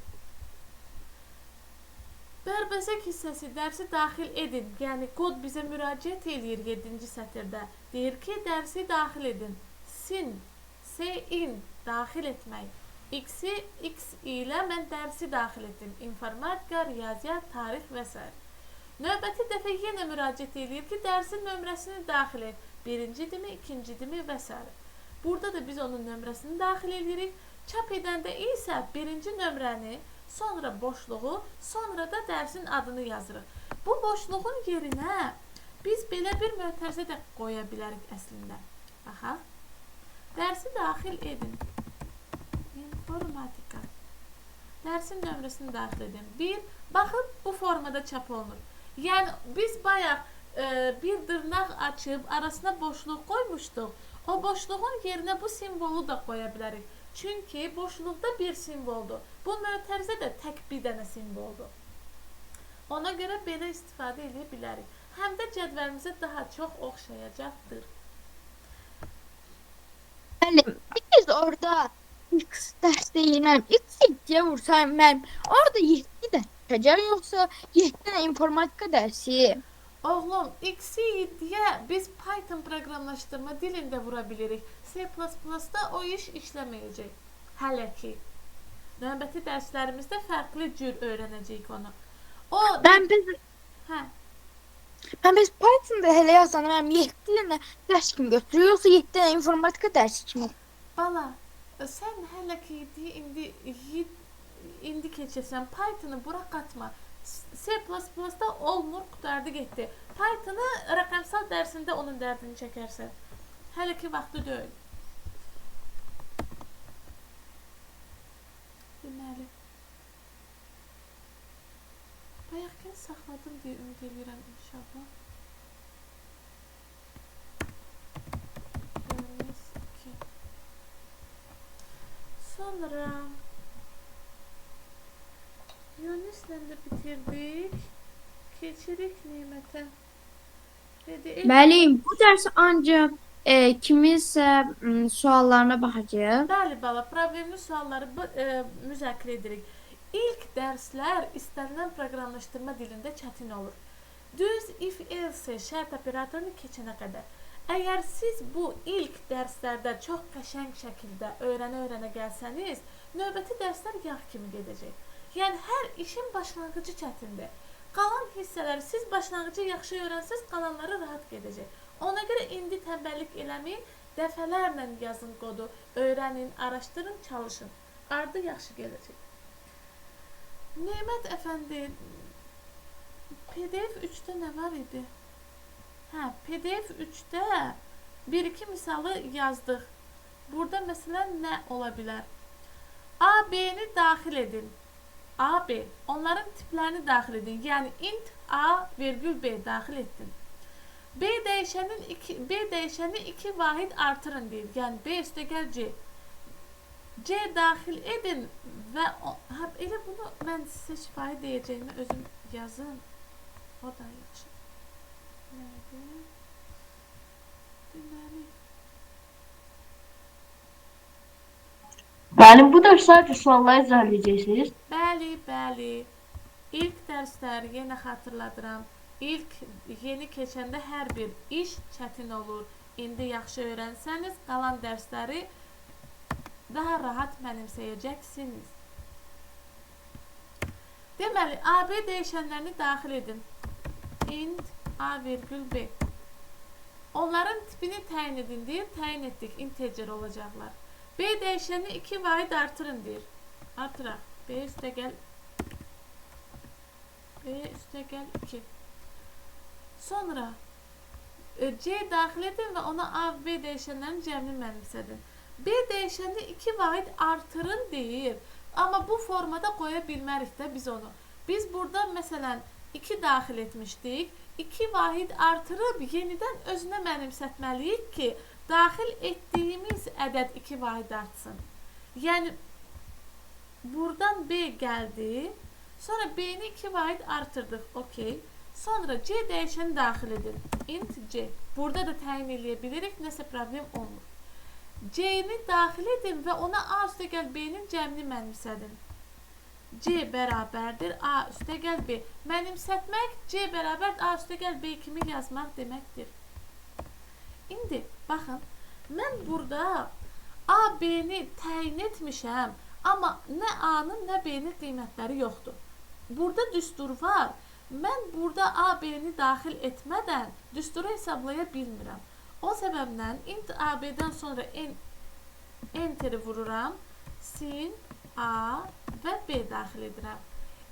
Bərbəzək hissəsi dərsi daxil edin. Yəni kod bizə müraciət eləyir 7-ci sətirdə. Deyir ki, dərsi daxil edin. Sin, S-in daxil etmək. X-i X ilə mən dərsi daxil etdim. İnformatika, riyaziyyat, tarix və s. Növbəti dəfə yenə müraciət eləyir ki, dərsin nömrəsini daxil et. Birincidirmi, ikincidirmi və s. Burada da biz onun nömrəsini daxil edirik. Çap edəndə isə birinci nömrəni, sonra boşluğu, sonra da dərsin adını yazırıq. Bu boşluğun yerinə biz belə bir mötərizə də qoya bilərik əslində. Baxaq. Dərsi daxil edin. İnformatika. Dərsin nömrəsini daxil edin. 1. Baxın, bu formada çap olunur. Yəni biz bayaq bir dırnaq açıb arasına boşluq qoymuşduq. O boşluğun yerinə bu simvolu da qoya bilərik. Çünki boşluqda bir simvoldur. Bu mötərizə də tək bir dənə simvoldur. Ona görə belə istifadə edə bilərik. Həm də cədvəlimizə daha çox oxşayacaqdır. Müəllim, biz orada X dərs deyil, mənim X 7-yə vursam, mənim orada 7 dərs çıxacaq, yoxsa 7 dənə informatika dərsi? Oğlum, X-i 7-yə biz Python proqramlaşdırma dilində vura bilirik. C++-da o iş işləməyəcək. Hələ ki. Növbəti dərslərimizdə fərqli cür öyrənəcəyik onu. O, Mən biz hə, mən biz Python-da hələ yazanda mənim 7 dənə dərs kimi götürür, yoxsa 7 dənə informatika dərsi kimi? Bala, sən hələ ki indi keçirsən, Python-ı bura qatma. C++-da olmur, qurtardı getdi. Python-ı rəqəmsal dərsində onun dərdini çəkərsən. Hələ ki vaxtı deyil. Deməli, bayaqkini saxladım deyə ümid edirəm inşallah. Dörd, 2. Sonra Yunislə də bitirdik. Keçirik Nemətə. Dedi, Müəllim, bu dərs ancaq kiminsə suallarına baxacağıq. Bəli, bala, problemli sualları müzakirə edirik. İlk dərslər istənilən proqramlaşdırma dilində çətin olur. Düz if else şərt operatorunu keçənə qədər. Əgər siz bu ilk dərslərdə çox qəşəng şəkildə öyrənə-öyrənə gəlsəniz, növbəti dərslər yağ kimi gedəcək. Yəni hər işin başlanğıcı çətindir. Qalan hissələri siz başlanğıcı yaxşı öyrənsəz, qalanları rahat gedəcək. Ona görə indi tənbəllik eləməyin, dəfələrlə yazın kodu, öyrənin, araşdırın, çalışın. Ardı yaxşı gələcək. Nemət əfəndi, PDF 3-də nə var idi? Hə, PDF 3-də 1-2 misalı yazdıq. Burada məsələn nə ola bilər? A, B-ni daxil edin. A, B. Onların tiplərini daxil edin. Yəni int A, vergül B daxil etdin. B dəyişəni 2 vahid artırın deyir. Yəni B üstəgəl C. C daxil edin və hə, elə bunu mən sizə şifahi deyəcəyimi özüm yazın. O da yaxşı. Nədir? Deməli. Müəllim, bu dərs sadəcə sualları izah edəcəksiniz. Bəli, bəli. İlk dərslər yenə xatırladıram. İlk yeni keçəndə hər bir iş çətin olur. İndi yaxşı öyrənsəniz, qalan dərsləri daha rahat mənimsəyəcəksiniz. Deməli, A, B dəyişənlərini daxil edin. Int A, virgül B. Onların tipini təyin edin deyir. Təyin etdik. Integer olacaqlar. B dəyişəni 2 vahid artırın deyir. Artıraq. B üstəgəl 2. Sonra C daxil edin və ona A, B dəyişənlərin cəmini mənimsədin. B dəyişəni 2 vahid artırın deyir. Amma bu formada qoya bilmərik də biz onu. Biz burada məsələn 2 daxil etmişdik. 2 vahid artırıb yenidən özünə mənimsətməliyik ki, daxil etdiyimiz ədəd 2 vahid artsın. Yəni buradan B gəldi. Sonra B-ni 2 vahid artırdıq. Okey. Sonra C dəyişəni daxil edin. Int C. Burada da təyin eləyə bilirik. Nəsə problem olmur. C-ni daxil edin və ona A üstəgəl B-nin cəmini mənimsədin. C bərabərdir A üstəgəl B. Mənimsətmək C bərabər A üstəgəl B kimi yazmaq deməkdir. İndi baxın, mən burada A, B-ni təyin etmişəm, amma nə A-nın, nə B-nin qiymətləri yoxdur. Burada düstur var. Mən burada A, B-ni daxil etmədən düsturu hesablaya bilmirəm. O səbəbdən int A, B-dən sonra Enter-i vururam. Sin, A və B daxil edirəm.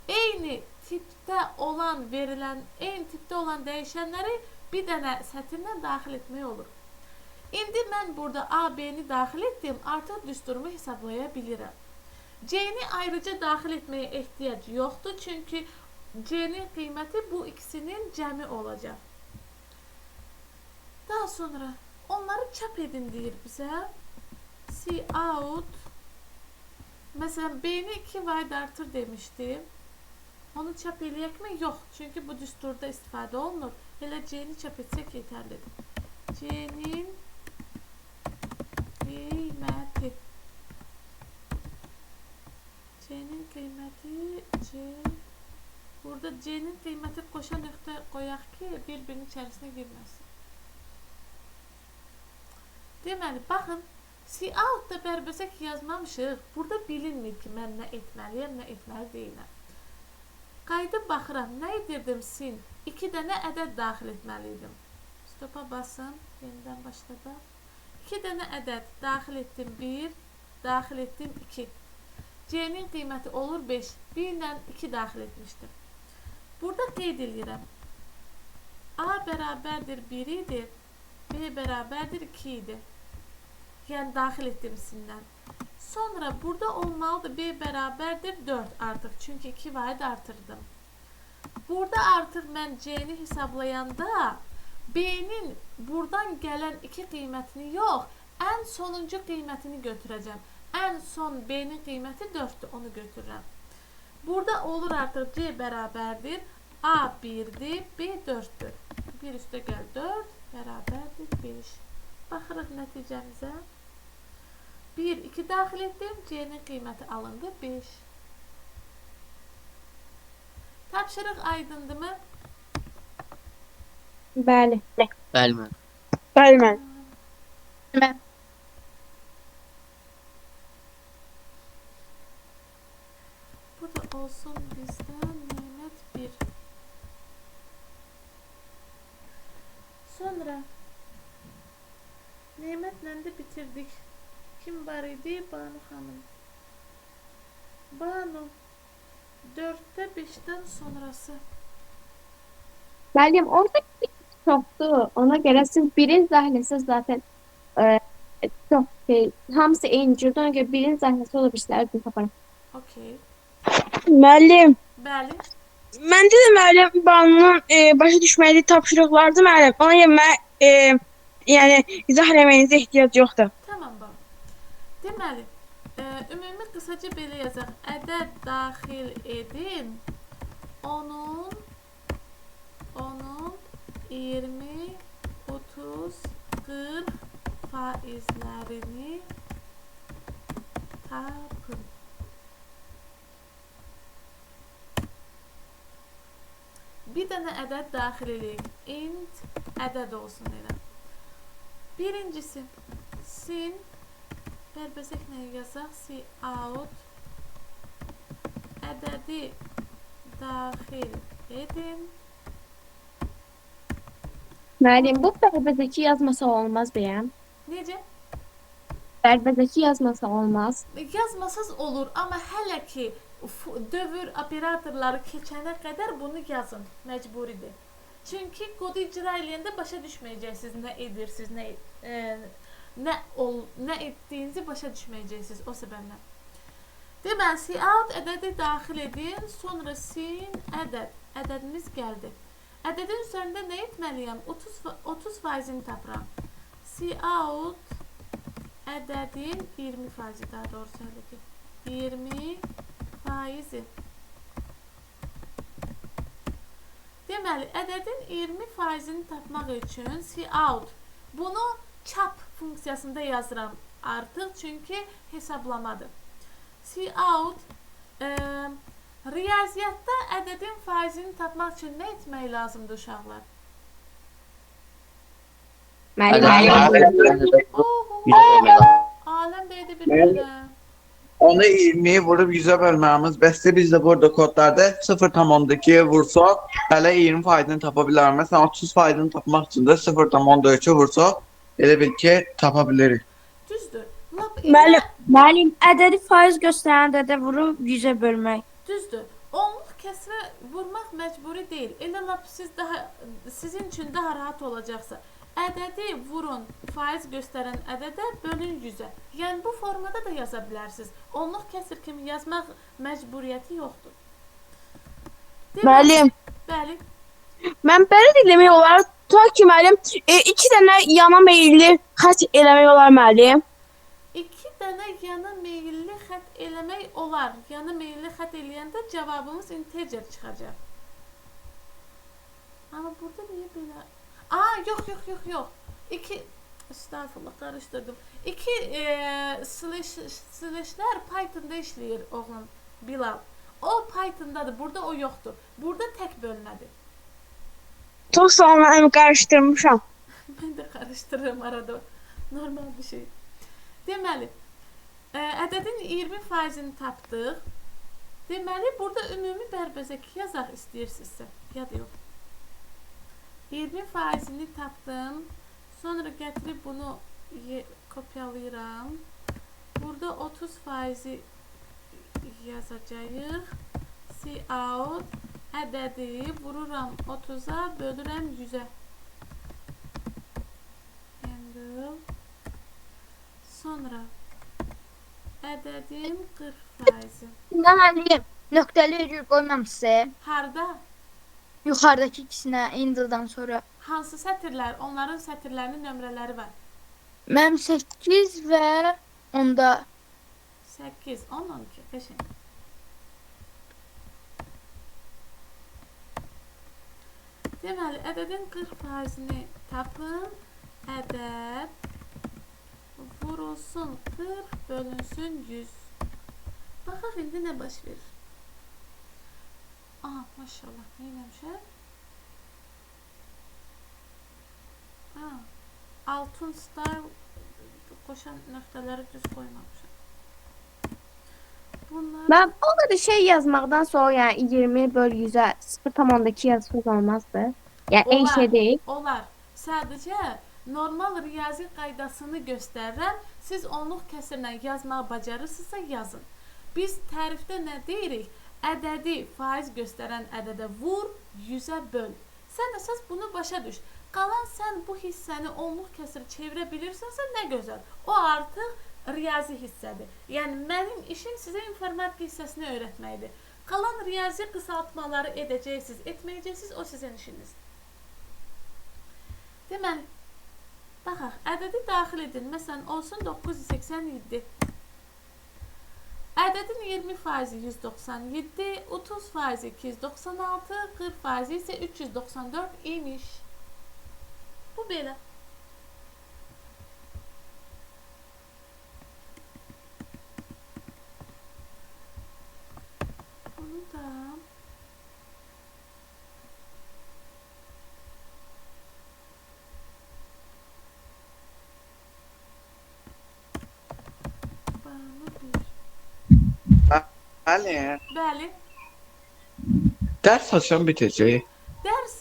Eyni tipdə olan verilən, eyni tipdə olan dəyişənləri bir dənə sətirlə daxil etmək olur. İndi mən burada A, B-ni daxil etdim, artıq düsturumu hesablaya bilirəm. C-ni ayrıca daxil etməyə ehtiyac yoxdur, çünki C-nin qiyməti bu ikisinin cəmi olacaq. Daha sonra onları çap edin deyir bizə. C out. Məsələn, B-ni 2 vahid artır demişdim. Onu çap eləyək mi? Yox, çünki bu düsturda istifadə olunur. Elə C-ni çap etsək yetərlidir. C-nin qiyməti. C-nin qiyməti C. Burada C-nin qiyməti qoşa nöqtə qoyaq ki, bir-birinin içərisinə girməsin. Deməli, baxın, C-out-da bərbəzək yazmamışıq. Burada bilinmir ki, mən nə etməliyəm, nə etməli deyiləm. Qayıdıb baxıram, nə edirdim sin? 2 dənə ədəd daxil etməli idim. Stopa basın, yenidən başladaq. 2 dənə ədəd daxil etdim 1, daxil etdim 2. C-nin qiyməti olur 5. 1 ilə 2 daxil etmişdim. Burada qeyd edirəm. A bərabərdir 1 idi, B bərabərdir 2 idi. Yəni daxil etdim sindən. Sonra burada olmalıdır B bərabərdir 4 artıq. Çünki 2 vahid artırdım. Burada artıq mən C-ni hesablayanda B-nin buradan gələn 2 qiymətini yox, ən sonuncu qiymətini götürəcəm. Ən son B-nin qiyməti 4-dür, onu götürürəm. Burada olur artıq C bərabərdir. A 1-dir, B 4-dür. 1 üstə gəl 4 bərabərdir 5. Baxırıq nəticəmizə. 1, 2 daxil etdim. C-nin qiyməti alındı 5. Tapşırıq aydındırmı? Bəli. Bəli müəllim. Bəli müəllim. Bu da olsun bizdə Nemət 1. Sonra Nemətlə də bitirdik. Kim var idi? Banu xanım. Banu 4-də 5-dən sonrası. Müəllim, orada çoxdur. Ona görə siz birin izah eləsəz zaten çox şey, hamısı eyni cürdür. Ona görə birin izah eləsə ola birisləri özünü taparam. Okey. Müəllim, Bəli. məndə də müəllim Banunun başa düşmədiyi tapşırıqlardır müəllim. Ona görə mən yəni izah eləməyinizə ehtiyac yoxdur. Tamam baba. Deməli, ümumi qısaca belə yazaq. Ədəd daxil edin. Onun 20, 30, 40 faizlərini tapın. Bir dənə ədəd daxil eləyək. Int ədəd olsun elə. Birincisi, sin bərbəzəklə yazaq. Si out ədədi daxil edin. Müəllim, bu bərbəzəki yazmasa olmaz bəyəm? Necə? Bərbəzəki yazmasa olmaz. Yazmasaz olur, amma hələ ki dövr operatorları keçənə qədər bunu yazın, məcburidir. Çünki kodu icra eləyəndə başa düşməyəcəksiniz, nə edirsiniz, nə etdiyinizi başa düşməyəcəksiniz o səbəblə. Deməli, out ədədi daxil edin, sonra sin ədəd. Ədədimiz gəldi. Ədədin üzərində nə etməliyəm? 30 faizini tapıram. Out ədədin 20 faizi, daha doğrusu hələ ki. 20 faizi. Deməli, ədədin 20 faizini tapmaq üçün out. Bunu çap funksiyasında yazıram artıq, çünki hesablamadır. Out riyaziyyatda ədədin faizini tapmaq üçün nə etmək lazımdır uşaqlar? Aləm bəydə bir belə. Onu 20-yi vurub 100-ə bölməyimiz bəsdir. Biz də burada kodlarda 0,2-yə vursaq, hələ 20 faizini tapa bilərik. Məsələn, 30 faizini tapmaq üçün də 0,4-ü vursaq, elə bil ki, tapa bilirik. Düzdür. Müəllim, Müəllim, ədədi faiz göstərən ədədə vurub 100-ə bölmək. Düzdür. Onluq kəsrə vurmaq məcburi deyil. Elə lap sizin üçün daha rahat olacaqsa, ədədi vurun faiz göstərən ədədə bölün 100-ə. Yəni bu formada da yaza bilərsiniz. Onluq kəsr kimi yazmaq məcburiyyəti yoxdur. Müəllim. Bəli. Mən belə də demək olar, ta ki müəllim, 2 dənə yana meyilli xətt eləmək olar müəllim. 2 dənə yana meyilli xətt eləmək olar. Yana meyilli xətt eləyəndə cavabımız integer çıxacaq. Amma burada niyə belə? Aa, yox, yox, yox, yox. 2, estağfurullah, qarışdırdım. 2 slashlər Pythonda işləyir oğlum Bilal. O Pythondadır, burada o yoxdur. Burada tək bölmədir. Çox sağ olun, müəllim, qarışdırmışam. Mən də qarışdırıram arada. Normal bir şey. Deməli, ədədin 20%-ni tapdıq. Deməli, burada ümumi bərbəzək yazaq istəyirsinizsə. Ya da yox. 20%-ni tapdım. Sonra gətirib bunu kopyalayıram. Burada 30%-i yazacağıq. Cout ədədi vururam 30-a, bölürəm 100-ə. Endl. Sonra ədədin 40%-i. Müəllim, nöqtəli virgül qoymamısınız. Harda? Yuxarıdakı ikisinə, endldan sonra. Hansı sətirlər? Onların sətirlərinin nömrələri var. Mənim 8 və 10-da. 8, 10, 12. Qəşəng. Deməli, ədədin 40%-ni tapın. Ədəd vurulsun 40, bölünsün 100. Baxaq indi nə baş verir. Aha, maşallah, nə eləmişəm? Ha, altun style qoşan nöqtələri düz qoymamışam. Bunlar Mən o qədər şey yazmaqdan sonra, yəni 20 böl 100-ə 0,2 yazsaq olmazdı. Yəni eyni Olar. şey deyil. Olar. Sadəcə normal riyazi qaydasını göstərirəm. Siz onluq kəsirlə yazmağı bacarırsınızsa yazın. Biz tərifdə nə deyirik? Ədədi faiz göstərən ədədə vur, 100-ə böl. Sən əsas bunu başa düş. Qalan sən bu hissəni onluq kəsir çevirə bilirsənsə nə gözəl. O artıq riyazi hissədir. Yəni mənim işim sizə informatika hissəsini öyrətməkdir. Qalan riyazi qısaltmaları edəcəksiniz, etməyəcəksiniz, o sizin işinizdir. Deməli, baxaq, ədədi daxil edin. Məsələn, olsun 987. Ədədin 20% 197, 30% 296, 40% isə 394 imiş. Bu belə. Bunu da Banu 1. Bəli. Bəli. Dərs haçan bitəcək? Dərs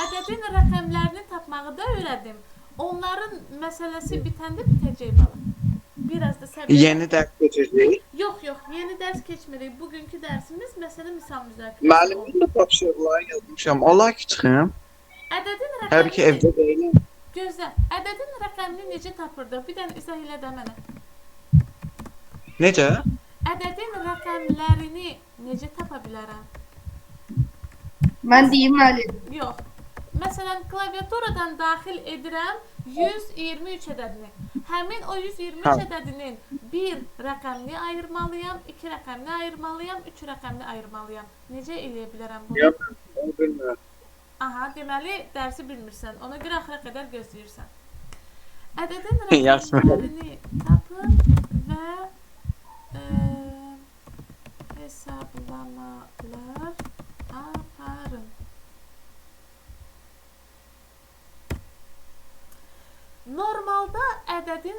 ədədin rəqəmlərini tapmağı da öyrədim. Onların məsələsi bitəndə bitəcək bala. Biraz da səbir. Yeni dərs keçəcək. Yox, yox, yeni dərs keçmirik. Bugünkü dərsimiz məsələ misal müzakirəsi Müəllim, oldu. mən də tapşırıqları yazmışam. Olar ki çıxım. Ədədin Hələ ki rəqəmini evdə deyiləm. gözlə. Ədədin rəqəmini necə tapırdıq? Bir dənə izah elə də mənə. Necə? Ədədin rəqəmlərini necə tapa bilərəm? Mən deyim müəllim. Yox. Məsələn, klaviaturadan daxil edirəm 123 ədədini. Həmin o 123 Hə. ədədinin bir rəqəmini ayırmalıyam, iki rəqəmini ayırmalıyam, üç rəqəmini ayırmalıyam. Necə eləyə bilərəm bunu? Yox, onu bilmirəm. Aha, deməli dərsi bilmirsən. Ona görə axıra qədər gözləyirsən. Ədədin Yaxşı. rəqəmlərini tapın və hesablamalar aparın. Normalda ədədin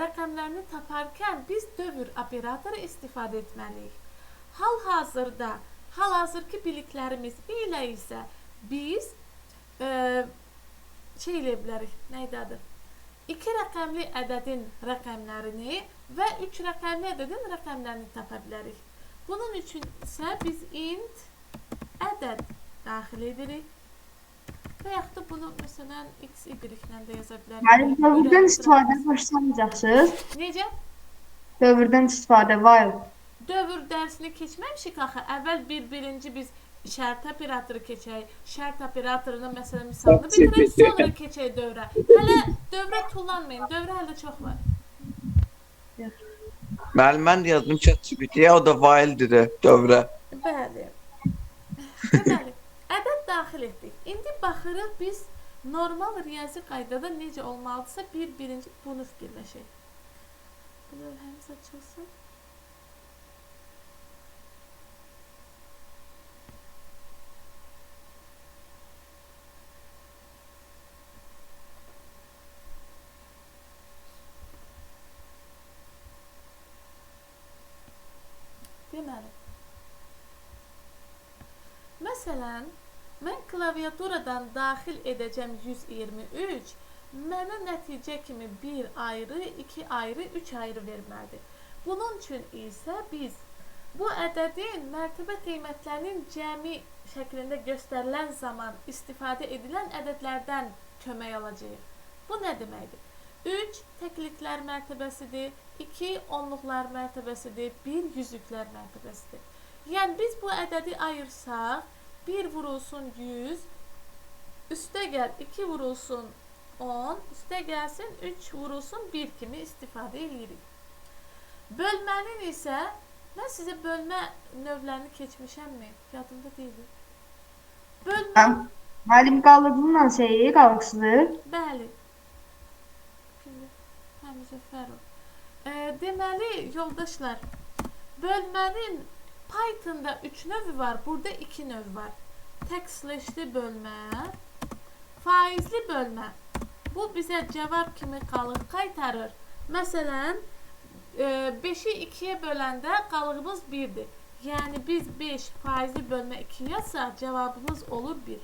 rəqəmlərini taparkən biz dövr operatoru istifadə etməliyik. Hal-hazırda, hal-hazırki biliklərimiz ilə isə biz şey eləyə bilərik, nə idi adı? 2 rəqəmli ədədin rəqəmlərini və 3 rəqəmli ədədin rəqəmlərini tapa bilərik. Bunun üçün isə biz int ədəd daxil edirik. Və yaxud da bunu məsələn x, y ilə də yaza bilərik. Müəllim, dövrdən istifadə başlamayacaqsınız. Necə? Dövrdən istifadə while. Dövr dərsini keçməmişik axı. Əvvəl birinci biz şərt operatoru keçək. Şərt operatorunun məsələn misalını bitirək, sonra keçək dövrə. Hələ dövrə tullanmayın. Dövrə hələ çox var. Müəllim, mən də yazdım ChatGPT-yə, o da while dedi dövrə. Bəli. Deməli, ədəd daxil etdik. İndi baxırıq biz normal riyazi qaydada necə olmalıdırsa birinci bunu fikirləşək. Bu lövhəmiz açılsın. Deməli, məsələn, mən klaviaturadan daxil edəcəm 123, mənə nəticə kimi 1 ayrı, 2 ayrı, 3 ayrı verməlidir. Bunun üçün isə biz bu ədədin mərtəbə qiymətlərinin cəmi şəklində göstərilən zaman istifadə edilən ədədlərdən kömək alacağıq. Bu nə deməkdir? 3 təkliklər mərtəbəsidir, 2 onluqlar mərtəbəsidir, 1 yüzlüklər mərtəbəsidir. Yəni biz bu ədədi ayırsaq, 1 vurulsun 100, üstə gəl 2 vurulsun 10, üstə gəlsin 3 vurulsun 1 kimi istifadə edirik. Bölmənin isə, mən sizə bölmə növlərini keçmişəmmi? Yadımda deyil. Bölmə, Müəllim qalıqlı şeyi, qalıqsızı. Bəli. Kimdir? Hə, Müzəffərov. Deməli, yoldaşlar, bölmənin Pythonda 3 növü var, burada 2 növ var. Tək slashli bölmə, faizli bölmə. Bu bizə cavab kimi qalıq qaytarır. Məsələn, 5-i 2-yə böləndə qalığımız 1-dir. Yəni biz 5 faizli bölmə 2 yazsaq, cavabımız olur 1.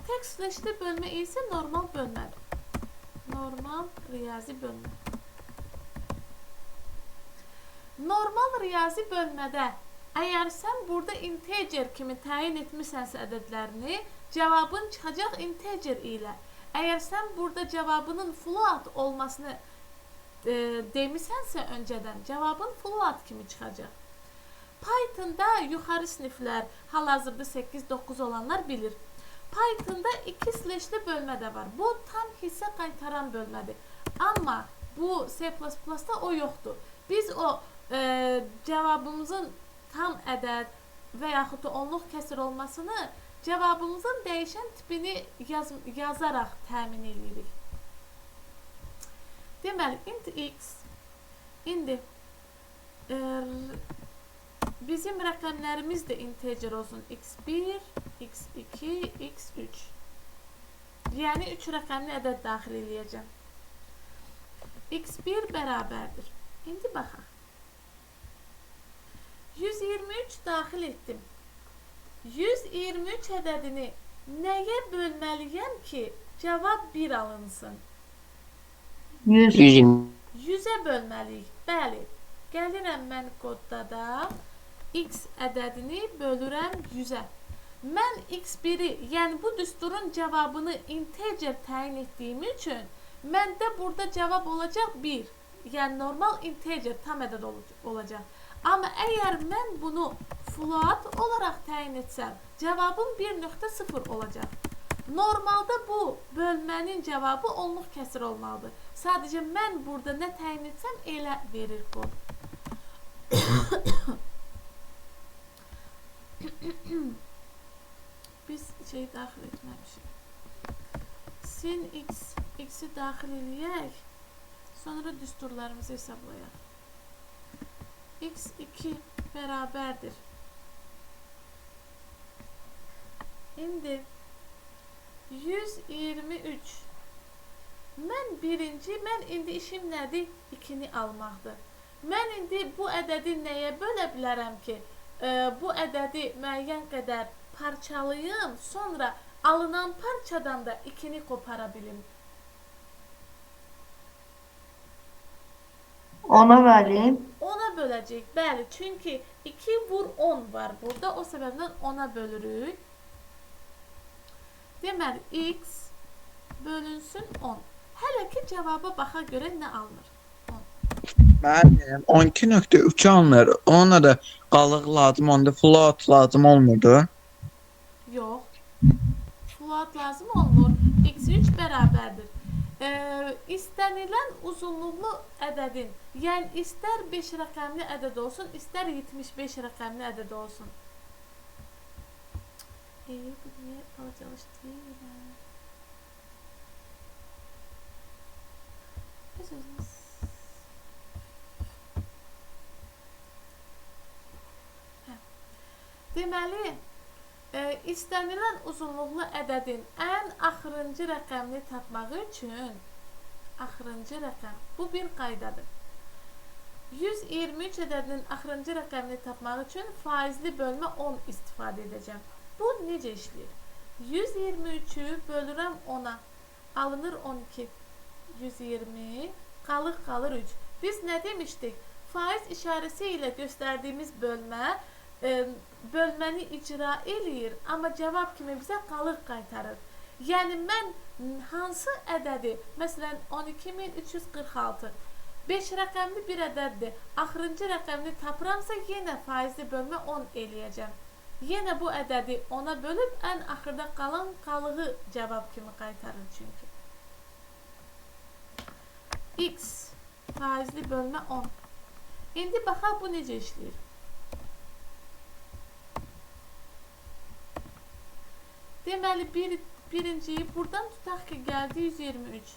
Tək slashli bölmə isə normal bölmədir. Normal riyazi bölmə. Normal riyazi bölmədə əgər sən burada integer kimi təyin etmisənsə ədədlərini, cavabın çıxacaq integer ilə. Əgər sən burada cavabının float olmasını demisənsə öncədən, cavabın float kimi çıxacaq. Pythonda yuxarı siniflər, hal-hazırda 8-9 olanlar bilir. Pythonda 2 slashli bölmə də var. Bu tam hissə qaytaran bölmədir. Amma bu C++-da o yoxdur. Biz o cavabımızın tam ədəd və yaxud da onluq kəsir olmasını cavabımızın dəyişən tipini yazaraq təmin edirik. Deməli, int x indi bizim rəqəmlərimiz də integer olsun. x1, x2, x3. Yəni 3 rəqəmli ədəd daxil eləyəcəm. x1 bərabərdir. İndi baxaq. 123 daxil etdim. 123 ədədini nəyə bölməliyəm ki, cavab 1 alınsın? 100. 100-ə bölməliyik. Bəli. Gəlirəm mən kodda da x ədədini bölürəm 100-ə. Mən x1-i, yəni bu düsturun cavabını integer təyin etdiyim üçün məndə burada cavab olacaq 1. Yəni normal integer tam ədəd olacaq. Amma əgər mən bunu float olaraq təyin etsəm, cavabım 1.0 olacaq. Normalda bu bölmənin cavabı onluq kəsir olmalıdır. Sadəcə mən burada nə təyin etsəm elə verir kod. Biz şey daxil etməmişik. Sin x, x-i daxil eləyək. Sonra düsturlarımızı hesablayaq. X2 bərabərdir. İndi 123. Mən indi işim nədir? 2-ni almaqdır. Mən indi bu ədədi nəyə bölə bilərəm ki, bu ədədi müəyyən qədər parçalayım, sonra alınan parçadan da 2-ni qopara bilim. 10-a müəllim. 10-a böləcəyik. Bəli, çünki 2 vur 10 var burada. O səbəbdən 10-a bölürük. Deməli, x bölünsün 10. Hələ ki, cavaba baxa görə nə alınır? 10. Müəllim, 12.3 alınır. Ona da qalıq lazım, onda float lazım olmurdu. Yox. Float lazım olmur. X3 bərabərdir. İstənilən uzunluqlu ədədin, yəni istər 5 rəqəmli ədəd olsun, istər 75 rəqəmli ədəd olsun. Bu niyə balacalaşdı? Deməli, istənilən uzunluqlu ədədin ən axırıncı rəqəmini tapmaq üçün axırıncı rəqəm, bu bir qaydadır. 123 ədədinin axırıncı rəqəmini tapmaq üçün faizli bölmə 10 istifadə edəcəm. Bu necə işləyir? 123-ü bölürəm 10-a, alınır 12. 120, qalıq qalır 3. Biz nə demişdik? Faiz işarəsi ilə göstərdiyimiz bölmə bölməni icra eləyir, amma cavab kimi bizə qalıq qaytarır. Yəni mən hansı ədədi, məsələn 12346, 5 rəqəmli bir ədəddir, axırıncı rəqəmini tapıramsa yenə faizli bölmə 10 eləyəcəm. Yenə bu ədədi 10-a bölüb ən axırda qalan qalığı cavab kimi qaytarır çünki. X faizli bölmə 10. İndi baxaq bu necə işləyir. Deməli, birinciyi buradan tutaq ki, gəldi 123.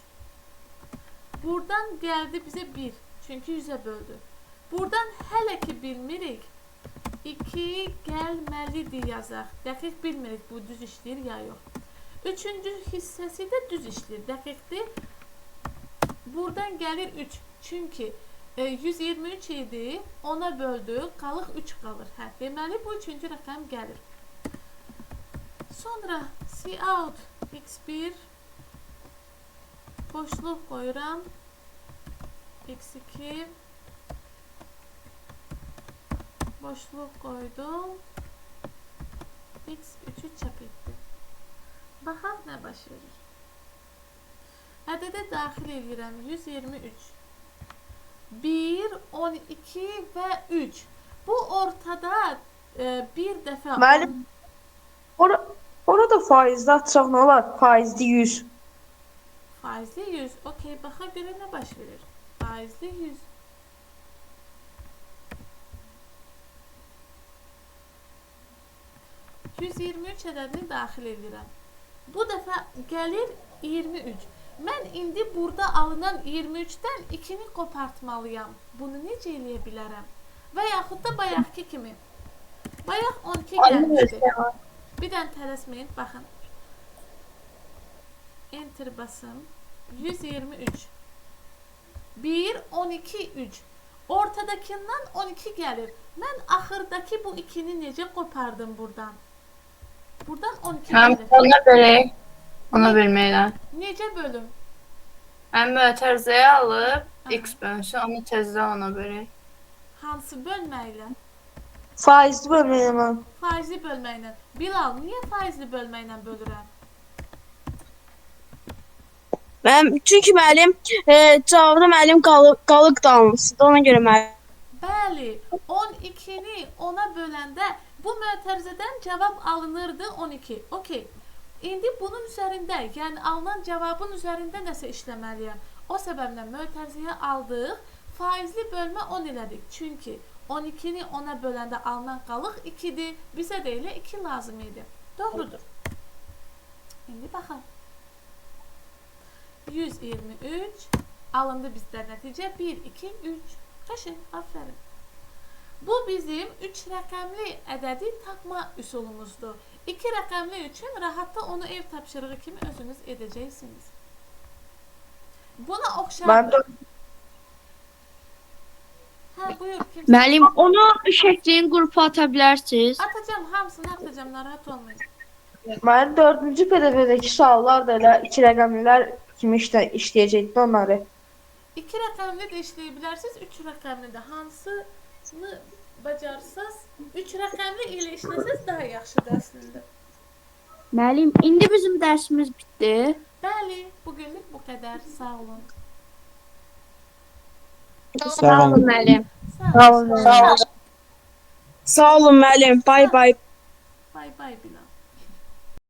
Buradan gəldi bizə 1. Çünki 100-ə böldü. Buradan hələ ki bilmirik. 2 gəlməlidir yazaq. Dəqiq bilmirik bu düz işləyir ya yox. Üçüncü hissəsi də düz işləyir. Dəqiqdir. Buradan gəlir 3. Çünki 123 idi. 10-a böldü. Qalıq 3 qalır. Hə, deməli bu üçüncü rəqəm gəlir. Sonra cout x1 boşluq qoyuram. X2 boşluq qoydum. X3-ü çap etdim. Baxaq nə baş verir. Ədədə daxil edirəm 123. 1, 12 və 3. Bu ortada bir dəfə... Müəllim, orada faizli atsaq nə olar? Faizli 100. Faizli 100. Okey, baxa görə nə baş verir? Faizli 100. ...123 ədədini daxil edirəm. Bu dəfə gəlir 23. Mən indi burada alınan 23-dən 2-ni qopartmalıyam. Bunu necə eləyə bilərəm? Və yaxud da bayaqki kimi. Bayaq 12 gəlmişdi. Bir dənə tələsməyin, baxın. Enter basım. 123. 1, 12, 3. Ortadakından 12 gəlir. Mən axırdakı bu 2-ni necə qopardım buradan? Buradan 12 gəlir. Ona bölək. Ona bölməklə. Necə bölüm? Həm mötərizəyə alıb, x bölünsün, onu təzədən ona bölək. Hansı bölməklə? Faizli bölməklə mən. Faizli bölməklə. Bilal, niyə faizli bölməklə bölürəm? Mən, çünki müəllim, cavabda müəllim qalıq dalmışdı. Ona görə müəllim. Bəli, 12-ni 10-a böləndə bu mötərizədən cavab alınırdı 12. Okey. İndi bunun üzərində, yəni alınan cavabın üzərində nəsə işləməliyəm. O səbəblə mötərizəyə aldıq, faizli bölmə 10 elədik. Çünki 12-ni 10-a böləndə alınan qalıq 2-dir. Bizə də elə 2 lazım idi. Doğrudur. İndi baxaq. 123 alındı bizdə nəticə 1, 2, 3. Qəşəng, aferin. Bu bizim 3 rəqəmli ədədi tapma üsulumuzdur. 2 rəqəmli üçün rahatda onu ev tapşırığı kimi özünüz edəcəksiniz. Buna oxşar... Hə, buyur, kimsə. Müəllim, onu şəklin qrupa ata bilərsiniz. Atacağım, hamısını atacağım, narahat olmayın. Mənim 4-cü PDF-dəki suallar da elə 2 rəqəmlilər kimi işləyəcəkdi onları. 2 rəqəmli də işləyə bilərsiniz, 3 rəqəmli də. Hansını bacarsaz, 3 rəqəmli ilə işləsəz daha yaxşıdır əslində. Müəllim, indi bizim dərsimiz bitdi. Bəli, bugünlük bu qədər. Sağ olun. Sağ olun müəllim. Sağ olun. Sağ olun müəllim. Bay bay. Bay bay.